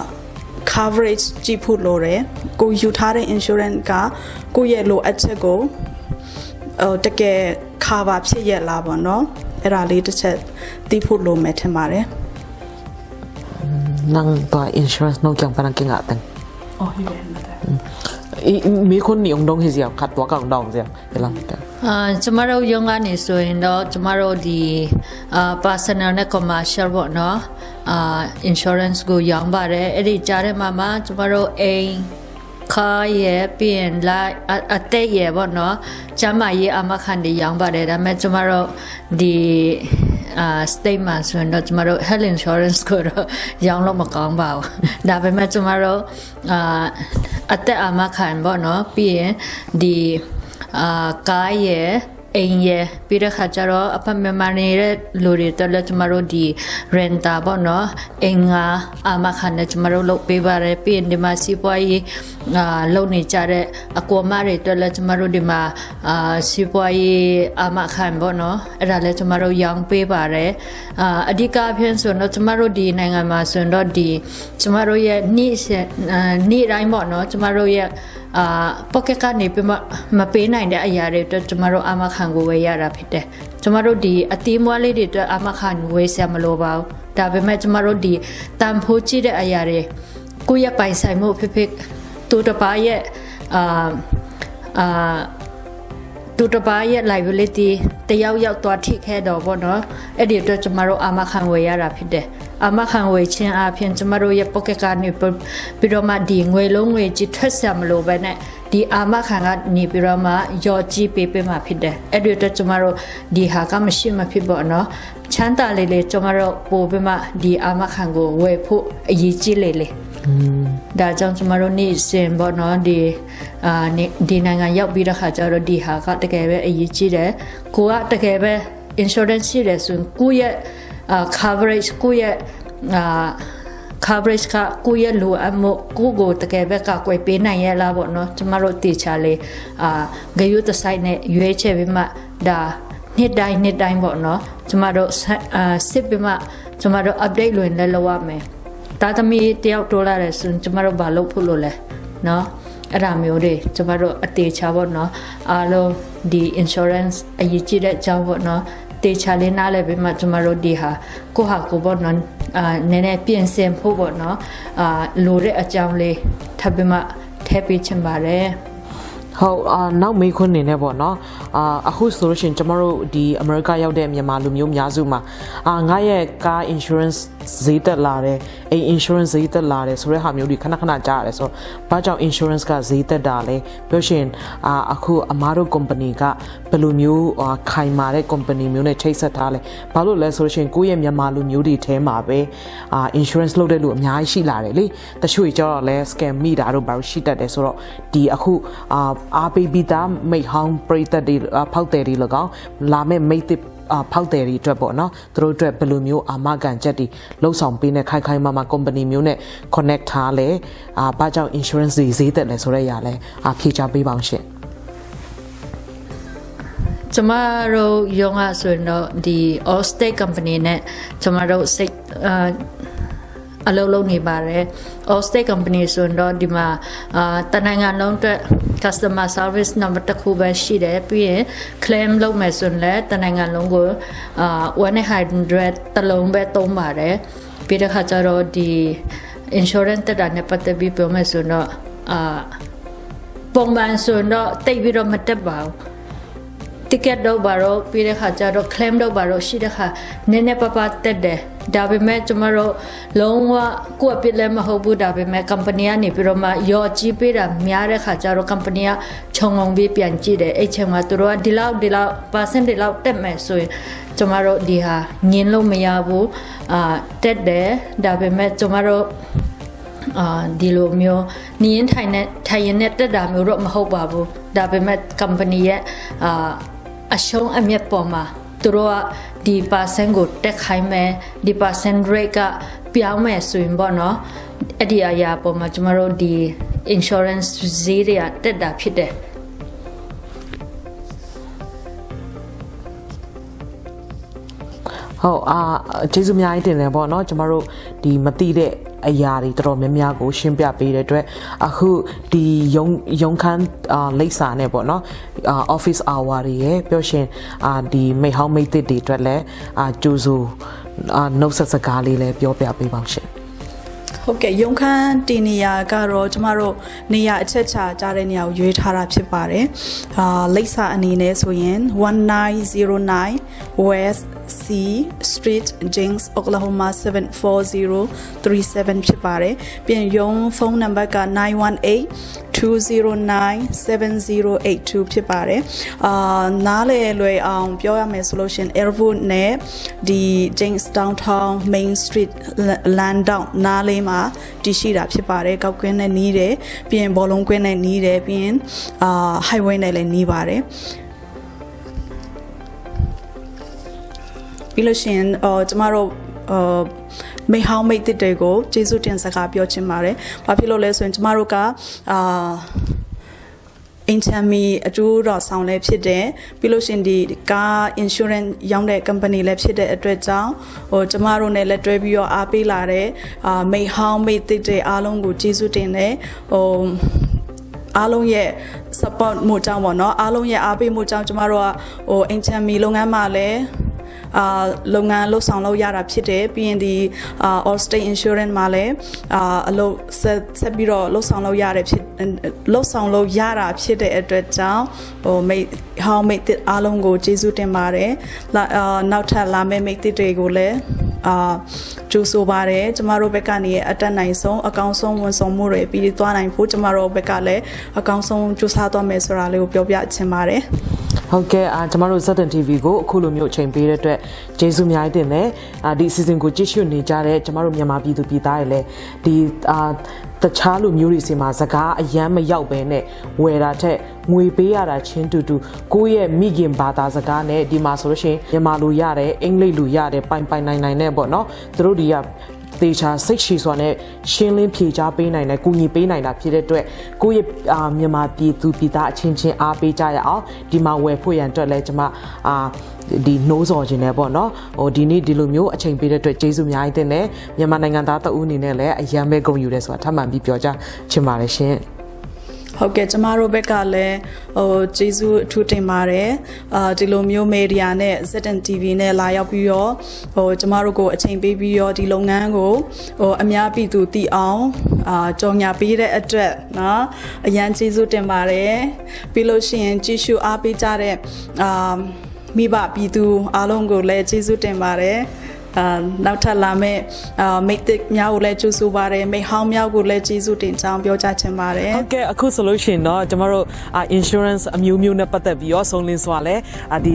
coverage ကြည့်ဖို့လိုတယ်။ကိုယူထားတဲ့ insurance ကကိုယ့်ရဲ့လိုအပ်ချက်ကိုဟိုတကယ် cover ဖြစ်ရဲ့လားပေါ့နော်။အဲ့ဒါလေးတစ်ချက်သိဖို့လိုမယ်ထင်ပါတယ်။ นั่งตัว insurance นกยังปนังกิงอ่ะตัง อ๋อ อยู่ในนั้นแต่ มีคนหนีองดงเฮียขัดตัวกับองดองเสียงเวลา အာကျမတို့ရုံးကနေဆိုရင်တော့ကျမတို့ဒီအာ personal နဲ့ commercial ပေါ့နော်အာ insurance ကိုရောင်းပါတယ်အဲ့ဒီကြားထဲမှာမှကျမတို့အိမ်ခါရယ်ပြီးရင်လာအအသက်ရယ်ပေါ့နော်ကျန်းမာရေးအာမခံတွေရောင်းပါတယ်ဒါပေမဲ့ကျမတို့ဒီအာ state မှာဆိုရင်တော့ကျမတို့ health insurance ကိုတော့ရောင်းလို့မကောင်းပါဘူးဒါပေမဲ့ကျမတို့အာအသက်အာမခံပေါ့နော်ပြီးရင်ဒီအာကားရယ်အိမ်ရယ်ပြီးတဲ့ခါကျတော့အဖက်မြန်မာနေတဲ့လူတွေအတွက်လည်းကျမတို့ဒီ renter ပေါ့နော်အိမ်ငှားအာမခံနဲ့ကျမတို့လုပ်ပေးပါတယ်ပြီးရင်ဒီမှာစီးပွားရေးအာလုပ်နေကြတဲ့အကိုမတွေအတွက်လည်းကျမတို့ဒီမှာအာစီးပွားရေးအာမခံပေါ့နော်အဲ့ဒါလည်းကျမတို့ရောင်းပေးပါတယ်အာအဓိကအားဖြင့်ဆိုတော့ကျမတို့ဒီနိုင်ငံမှာဆိုရင်တော့ဒီကျမတို့ရဲ့နေ့စဉ်အာနေ့တိုင်းပေါ့နော်ကျမတို့ရဲ့အာ pocket ကနေပြီးမှမပေးနိုင်တဲ့အရာတွေအတွက်ကျမတို့အာမခံကိုဝယ်ရတာဖြစ်တယ်ကျမတို့ဒီအသီးမွှားလေးတွေအတွက်အာမခံဝယ်စရာမလိုပါဘူးဒါပေမဲ့ကျမတို့ဒီတန်ဖိုးကြီးတဲ့အရာတွေကိုယ့်ရဲ့ပိုင်ဆိုင်မှုဖြစ်ဖြစ်သူတစ်ပါးရဲ့အာအာသူတစ်ပါးရဲ့ liability တယောက်ယောက်သွားထိခဲ့တော့ပေါ့နော်အဲ့ဒီအတွက်ကျမတို့အာမခံဝယ်ရတာဖြစ်တယ်အာမခံဝယ်ခြင်းအပြင်ကျမတို့ရဲ့ pocket ကနေပြီးတော့မှဒီငွေလုံးငွေကြီးထွက်စရာမလိုပဲနဲ့ဒီအာမခံကနေပြီးတော့မှရော်ကြီးပေးပေးမှာဖြစ်တယ်အဲ့ဒီအတွက်ကျမတို့ဒီဟာကမရှိမဖြစ်ပေါ့နော်ချမ်းသာလေလေကျမတို့ပို့ပြီးမှဒီအာမခံကိုဝယ်ဖို့အရေးကြီးလေလေဒါကြောင့်ကျမတို့နေ့စဉ်ပေါ့နော်ဒီအာဒီနိုင်ငံရောက်ပြီးတော့ခါကျတော့ဒီဟာကတကယ်ပဲအရေးကြီးတယ်ကိုကတကယ်ပဲ insurance ရှိတယ်ဆိုရင်ကိုယ့်ရဲ့အာ coverage ကိုယ့်ရဲ့အာ coverage ကကိုယ့်ရဲ့လိုအပ်မှုကိုယ့်ကိုတကယ်ပဲကာကွယ်ပေးနိုင်ရဲ့လားပေါ့နော်ကျမတို့တေချာလေးအာဂရုတစိုက်နဲ့ရွေးချယ်ပြီးမှဒါနှစ်တိုင်းနှစ်တိုင်းပေါ့နော်ကျမတို့အာစစ်ပြီးမှကျမတို့ update လိုရင်လည်းလုပ်ရမယ်သားသမီးတယောက်တိုးလာတယ်ဆိုရင်ကျမတို့ဘာလုပ်ဖို့လိုလဲနော်အဲ့ဒါမျိုးတွေကျမတို့အတေချာပေါ့နော်အားလုံးဒီ insurance အရေးကြီးတဲ့အကြောင်းပေါ့နော်တေချာလေးနားလည်ပြီးမှကျမတို့ဒီဟာကိုယ့်ဟာကိုယ်ပေါ့နော်အာနည်းနည်းပြင်ဆင်ဖို့ပေါ့နော်အာလိုတဲ့အကြောင်းလေးထပ်ပြီးမှထည့်ပေးချင်ပါတယ်ဟုတ်အာနောက်မေးခွန်းနေနဲ့ပေါ့နော်အာအခုဆိုလို့ရှိရင်ကျမတို့ဒီအမေရိကရောက်တဲ့မြန်မာလူမျိုးများစုမှာအာငါရဲ့ကား insurance ဈေးတက်လာတယ်အိမ် insurance ဈေးတက်လာတယ်ဆိုတဲ့ဟာမျိုးတွေခဏခဏကြားရတယ်ဆိုတော့ဘာကြောင့် insurance ကဈေးတက်တာလဲပြောရှင်အာအခုအမားတို့ company ကဘယ်လိုမျိုးအာခိုင်မာတဲ့ company မျိုးနဲ့ချိတ်ဆက်ထားလဲဘာလို့လဲဆိုလို့ရှိရင်ကိုယ့်ရဲ့မြန်မာလူမျိုးတွေထဲမှာပဲအာ insurance လုပ်တဲ့လူအများကြီးရှိလာတယ်လေတချို့ကြီးကျတော့လဲ scam မိတာတို့ဘာလို့ရှိတတ်တယ်ဆိုတော့ဒီအခုအာအားပေးပြီးသားမိတ်ဟောင်းပရိသတ်တွေအာဖောက်သည်တွေလကောက်လာမဲ့မိတ်သစ်အာဖောက်သည်တွေအတွက်ပေါ့နော်သူတို့အတွက်ဘယ်လိုမျိုးအာမခံချက်တွေလှုပ်ဆောင်ပေးနေခိုင်ခိုင်မာမာ company မျိုးနဲ့ connect ထားလဲအာဘာကြောင့် insurance တွေဈေးသက်လဲဆိုတဲ့အရာလဲအာဖြေချပေးပါအောင်ရှင်ကျမတို့ရုံးကဆိုရင်တော့ဒီ Allstate company နဲ့ကျမတို့စိတ်အာ အလုပ်လုပ်နေပါတယ်။ Allstate company ဆိုရင်တော့ဒီမှာအာတစ်နိုင်ငံလုံးအတွက် customer service နံပါတ်တစ်ခုပဲရှိတယ်။ ပြီးရင် claim လုပ်မယ်ဆိုရင်လည်းတစ်နိုင်ငံလုံးကိုအာone eight hundred တစ်လုံးပဲသုံးပါတယ်။ ပြီးတဲ့ခါကျတော့ဒီ insurance တက်တာနဲ့ပတ်သက်ပြီးပြောမယ်ဆိုရင်တော့အာပုံမှန်ဆိုရင်တော့တိတ်ပြီးတော့မတက်ပါဘူး။ ticket တို့ဘာတို့ပြီးတဲ့ခါကျတော့ claim တို့ဘာတို့ရှိတဲ့ခါနည်းနည်းပါးပါးတက်တယ်။ ဒါပေမဲ့ကျမတို့လုံးဝကိုယ့်အပြစ်လည်းမဟုတ်ဘူး။ ဒါပေမဲ့ company ကနေပြီးတော့မှလျော်ကြေးပေးတာများတဲ့ခါကျတော့ company ကခြုံငုံပြီးပြန်ကြည့်တယ်။ အဲ့ချိန်မှာသူတို့ကဒီလောက်ဒီလောက် percent ဒီလောက်တက်မယ်ဆိုရင်ကျမတို့ဒီဟာငင်းလို့မရဘူး။ အာတက်တယ်။ ဒါပေမဲ့ကျမတို့အာဒီလိုမျိုးနေရင်ထိုင်နေထိုင်ရင်နဲ့တက်တာမျိုးတော့မဟုတ်ပါဘူး။ ဒါပေမဲ့ company ရဲ့အာအရှုံးအမြတ်ပေါ်မှာသူတို့ကဒီ percent ကိုတက်ခိုင်းမယ်။ ဒီ percent rate ကပြောင်းမယ်ဆိုရင်ပေါ့နော်။ အဲ့ဒီအရာပေါ်မှာကျမတို့ဒီ insurance ဈေးတွေကတက်တာဖြစ်တယ်။ ဟုတ်အာကျေးဇူးအများကြီးတင်တယ်ပေါ့နော်ကျမတို့ဒီမသိတဲ့အရာတွေတော်တော်များများကိုရှင်းပြပေးတဲ့အတွက်အခုဒီရုံးရုံးခန်းအာလိပ်စာနဲ့ပေါ့နော်အာ office hour တွေရယ်ပြောရှင်အာဒီမိတ်ဟောင်းမိတ်သစ်တွေအတွက်လည်းအာကြိုဆိုအာနှုတ်ဆက်စကားလေးလည်းပြောပြပေးပါဦးရှင်။ ဟုတ်ကဲ့ရုံးခန်းတည်နေရာကတော့ကျမတို့နေရာအချက်ချာကျတဲ့နေရာကိုရွေးထားတာဖြစ်ပါတယ်။အာလိပ်စာအနေနဲ့ဆိုရင်1909 West C Street, Jenks, Oklahoma 74037 ဖြစ်ပါတယ်။ပြီးရင်ရုံးဖုန်းနံပါတ်က918 209 7082ဖြစ်ပါတယ်။အာနားလည်လွယ်အောင်ပြောရမယ်ဆိုလို့ရှိရင် Airwood နဲ့ဒီ Jenks Downtown Main Street လမ်းတောင်နားလေးမှာတည်ရှိတာဖြစ်ပါတယ်။ကောက်ကွင်းနဲ့နီးတယ်ပြီးရင်ဘောလုံးကွင်းနဲ့နီးတယ်ပြီးရင်အာ highway နဲ့လည်းနီးပါတယ်။ပြီးလို့ရှိရင်အော်ကျမတို့အော်မိတ်ဟောင်းမိတ်သစ်တွေကိုကျေးဇူးတင်စကားပြောချင်ပါတယ်။ဘာဖြစ်လို့လဲဆိုရင်ကျမတို့ကအာအင်ချမ်မီအကျိုးတော်ဆောင်လည်းဖြစ်တယ်ပြီးလို့ရှိရင်ဒီကား insurance ရောင်းတဲ့ company လည်းဖြစ်တဲ့အတွက်ကြောင့်ဟိုကျမတို့နဲ့လက်တွဲပြီးတော့အားပေးလာတဲ့အာမိတ်ဟောင်းမိတ်သစ်တွေအားလုံးကိုကျေးဇူးတင်တယ်ဟိုအားလုံးရဲ့ support မှုကြောင့်ပေါ့နော်အားလုံးရဲ့အားပေးမှုကြောင့်ကျမတို့ကဟိုအင်ချမ်မီလုပ်ငန်းမှာလည်းအာလုပ်ငန်းလုပ်ဆောင်လုပ်ရတာဖြစ်တယ်ပြီးရင်ဒီအာ Allstate Insurance မှာလည်းအာအလုပ်ဆက်ဆက်ပြီးတော့လုပ်ဆောင်လုပ်ရတဲ့ဖြစ်လုပ်ဆောင်လုပ်ရတာဖြစ်တဲ့အတွက်ကြောင့်ဟိုမိတ်ဟောင်းမိတ်သစ်အားလုံးကိုကျေးဇူးတင်ပါတယ်လာအာနောက်ထပ်လာမယ့်မိတ်သစ်တွေကိုလည်းအာကြိုဆိုပါတယ်ကျမတို့ဘက်ကနေအတတ်နိုင်ဆုံးအကောင်းဆုံးဝန်ဆောင်မှုတွေပြီးသွားနိုင်ဖို့ကျမတို့ဘက်ကလည်းအကောင်းဆုံးကြိုးစားသွားမယ်ဆိုတာလေးကိုပြောပြချင်ပါတယ်ဟုတ်ကဲ့အာကျမတို့ Saturn TV ကိုအခုလိုမျိုးအချိန်ပေးတဲ့အတွက်ကျေးဇူးအများကြီးတင်တယ်အာဒီ season ကိုကြည့်ရှုနေကြတဲ့ကျမတို့မြန်မာပြည်သူပြည်သားတွေလည်းဒီအာတခြားလူမျိုးတွေဆီမှာစကားအရမ်းမရောက်ဘဲနဲ့ဝယ်တာထက်ငွေပေးရတာချင်းတူတူကိုယ့်ရဲ့မိခင်ဘာသာစကားနဲ့ဒီမှာဆိုလို့ရှိရင်မြန်မာလိုရတယ်အင်္ဂလိပ်လိုရတယ်ပိုင်ပိုင်နိုင်နိုင်နဲ့ပေါ့နော်သူတို့တွေကသေချာစိတ်ရှည်စွာနဲ့ရှင်းလင်းဖြေကြားပေးနိုင်တယ်ကူညီပေးနိုင်တာဖြစ်တဲ့အတွက်ကိုယ့်ရဲ့အာမြန်မာပြည်သူပြည်သားအချင်းချင်းအားပေးကြရအောင်ဒီမှာဝယ်ဖို့ရန်အတွက်လည်းကျွန်မအာဒီနှိုးဆော်ခြင်းနဲ့ပေါ့နော်ဟိုဒီနေ့ဒီလိုမျိုးအချိန်ပေးတဲ့အတွက်ကျေးဇူးအများကြီးတင်တယ်မြန်မာနိုင်ငံသားတဦးအနေနဲ့လည်းအရမ်းပဲဂုဏ်ယူတယ်ဆိုတာထပ်မံပြီးပြောကြားချင်ပါတယ်ရှင်ဟုတ်ကဲ့ကျမတို့ဘက်ကလည်းဟိုကျေးဇူးအထူးတင်ပါတယ်အာဒီလိုမျိုး media နဲ့ ZNTV နဲ့လာရောက်ပြီးတော့ဟိုကျမတို့ကိုအချိန်ပေးပြီးတော့ဒီလုပ်ငန်းကိုဟိုအများပြည်သူသိအောင်အာကြော်ညာပေးတဲ့အတွက်နော်အရန်ကျေးဇူးတင်ပါတယ်ပြီးလို့ရှိရင်ကြည့်ရှုအားပေးကြတဲ့အာမိဘပြည်သူအားလုံးကိုလည်းကျေးဇူးတင်ပါတယ်အာနောက်ထပ်လာမယ့်အာမိတ်သစ်များကိုလည်းကျေးဇူးပါတယ်မိတ်ဟောင်းများကိုလည်းကျေးဇူးတင်ကြောင်းပြောကြားချင်ပါတယ်ဟုတ်ကဲ့အခုဆိုလို့ရှိရင်တော့ကျမတို့အာ insurance အမျိုးမျိုးနဲ့ပတ်သက်ပြီးတော့စုံလင်စွာလဲအာဒီ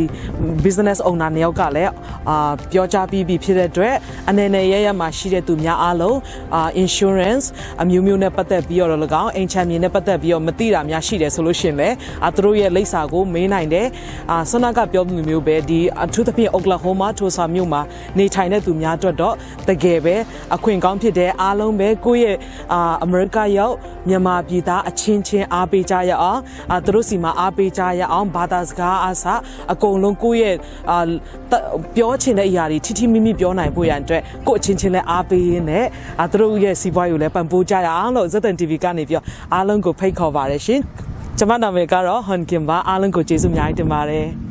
business owner နှစ်ယောက်ကလည်းအာပြောကြားပြီးပြီဖြစ်တဲ့အတွက်အနေနဲ့ရရမှာရှိတဲ့သူများအားလုံးအာ insurance အမျိုးမျိုးနဲ့ပတ်သက်ပြီးတော့လည်းကောင်းအိမ်ချမ်းမြေနဲ့ပတ်သက်ပြီးတော့မသိတာများရှိတယ်ဆိုလို့ရှိရင်လည်းအာသူတို့ရဲ့လိပ်စာကိုမေးနိုင်တယ်အာဆွမ်းနာကပြောသလိုမျိုးပဲဒီအထူးသဖြင့် Oklahoma Tulsa မြို့မှာနေထိုင် တဲ့သူများအတွက်တော့ တကယ်ပဲ အခွင့်ကောင်းဖြစ်တယ်။ အားလုံးပဲ ကိုယ့်ရဲ့ အာ၊ အမေရိကရောက် မြန်မာပြည်သားအချင်းချင်း အားပေးကြရအောင်၊ အာ၊ သူတို့ဆီမှာ အားပေးကြရအောင်၊ ဘာသာစကားအစ အကုန်လုံး ကိုယ့်ရဲ့ အာ၊ ပြောချင်တဲ့အရာတွေ ထိထိမိမိပြောနိုင်ဖို့ရန်အတွက် ကိုယ့်အချင်းချင်းလည်း အားပေးရင်းနဲ့ အာ၊ သူတို့ရဲ့စီးပွားရေးကိုလည်း ပံ့ပိုးကြရအောင်လို့ ဇက်သန် တီဗီ ကနေပြီးတော့ အားလုံးကို ဖိတ်ခေါ်ပါတယ်ရှင်။ ကျွန်မနာမည်ကတော့ ဟွန်ကင်ပါ။ အားလုံးကို ကျေးဇူးအများကြီးတင်ပါတယ်။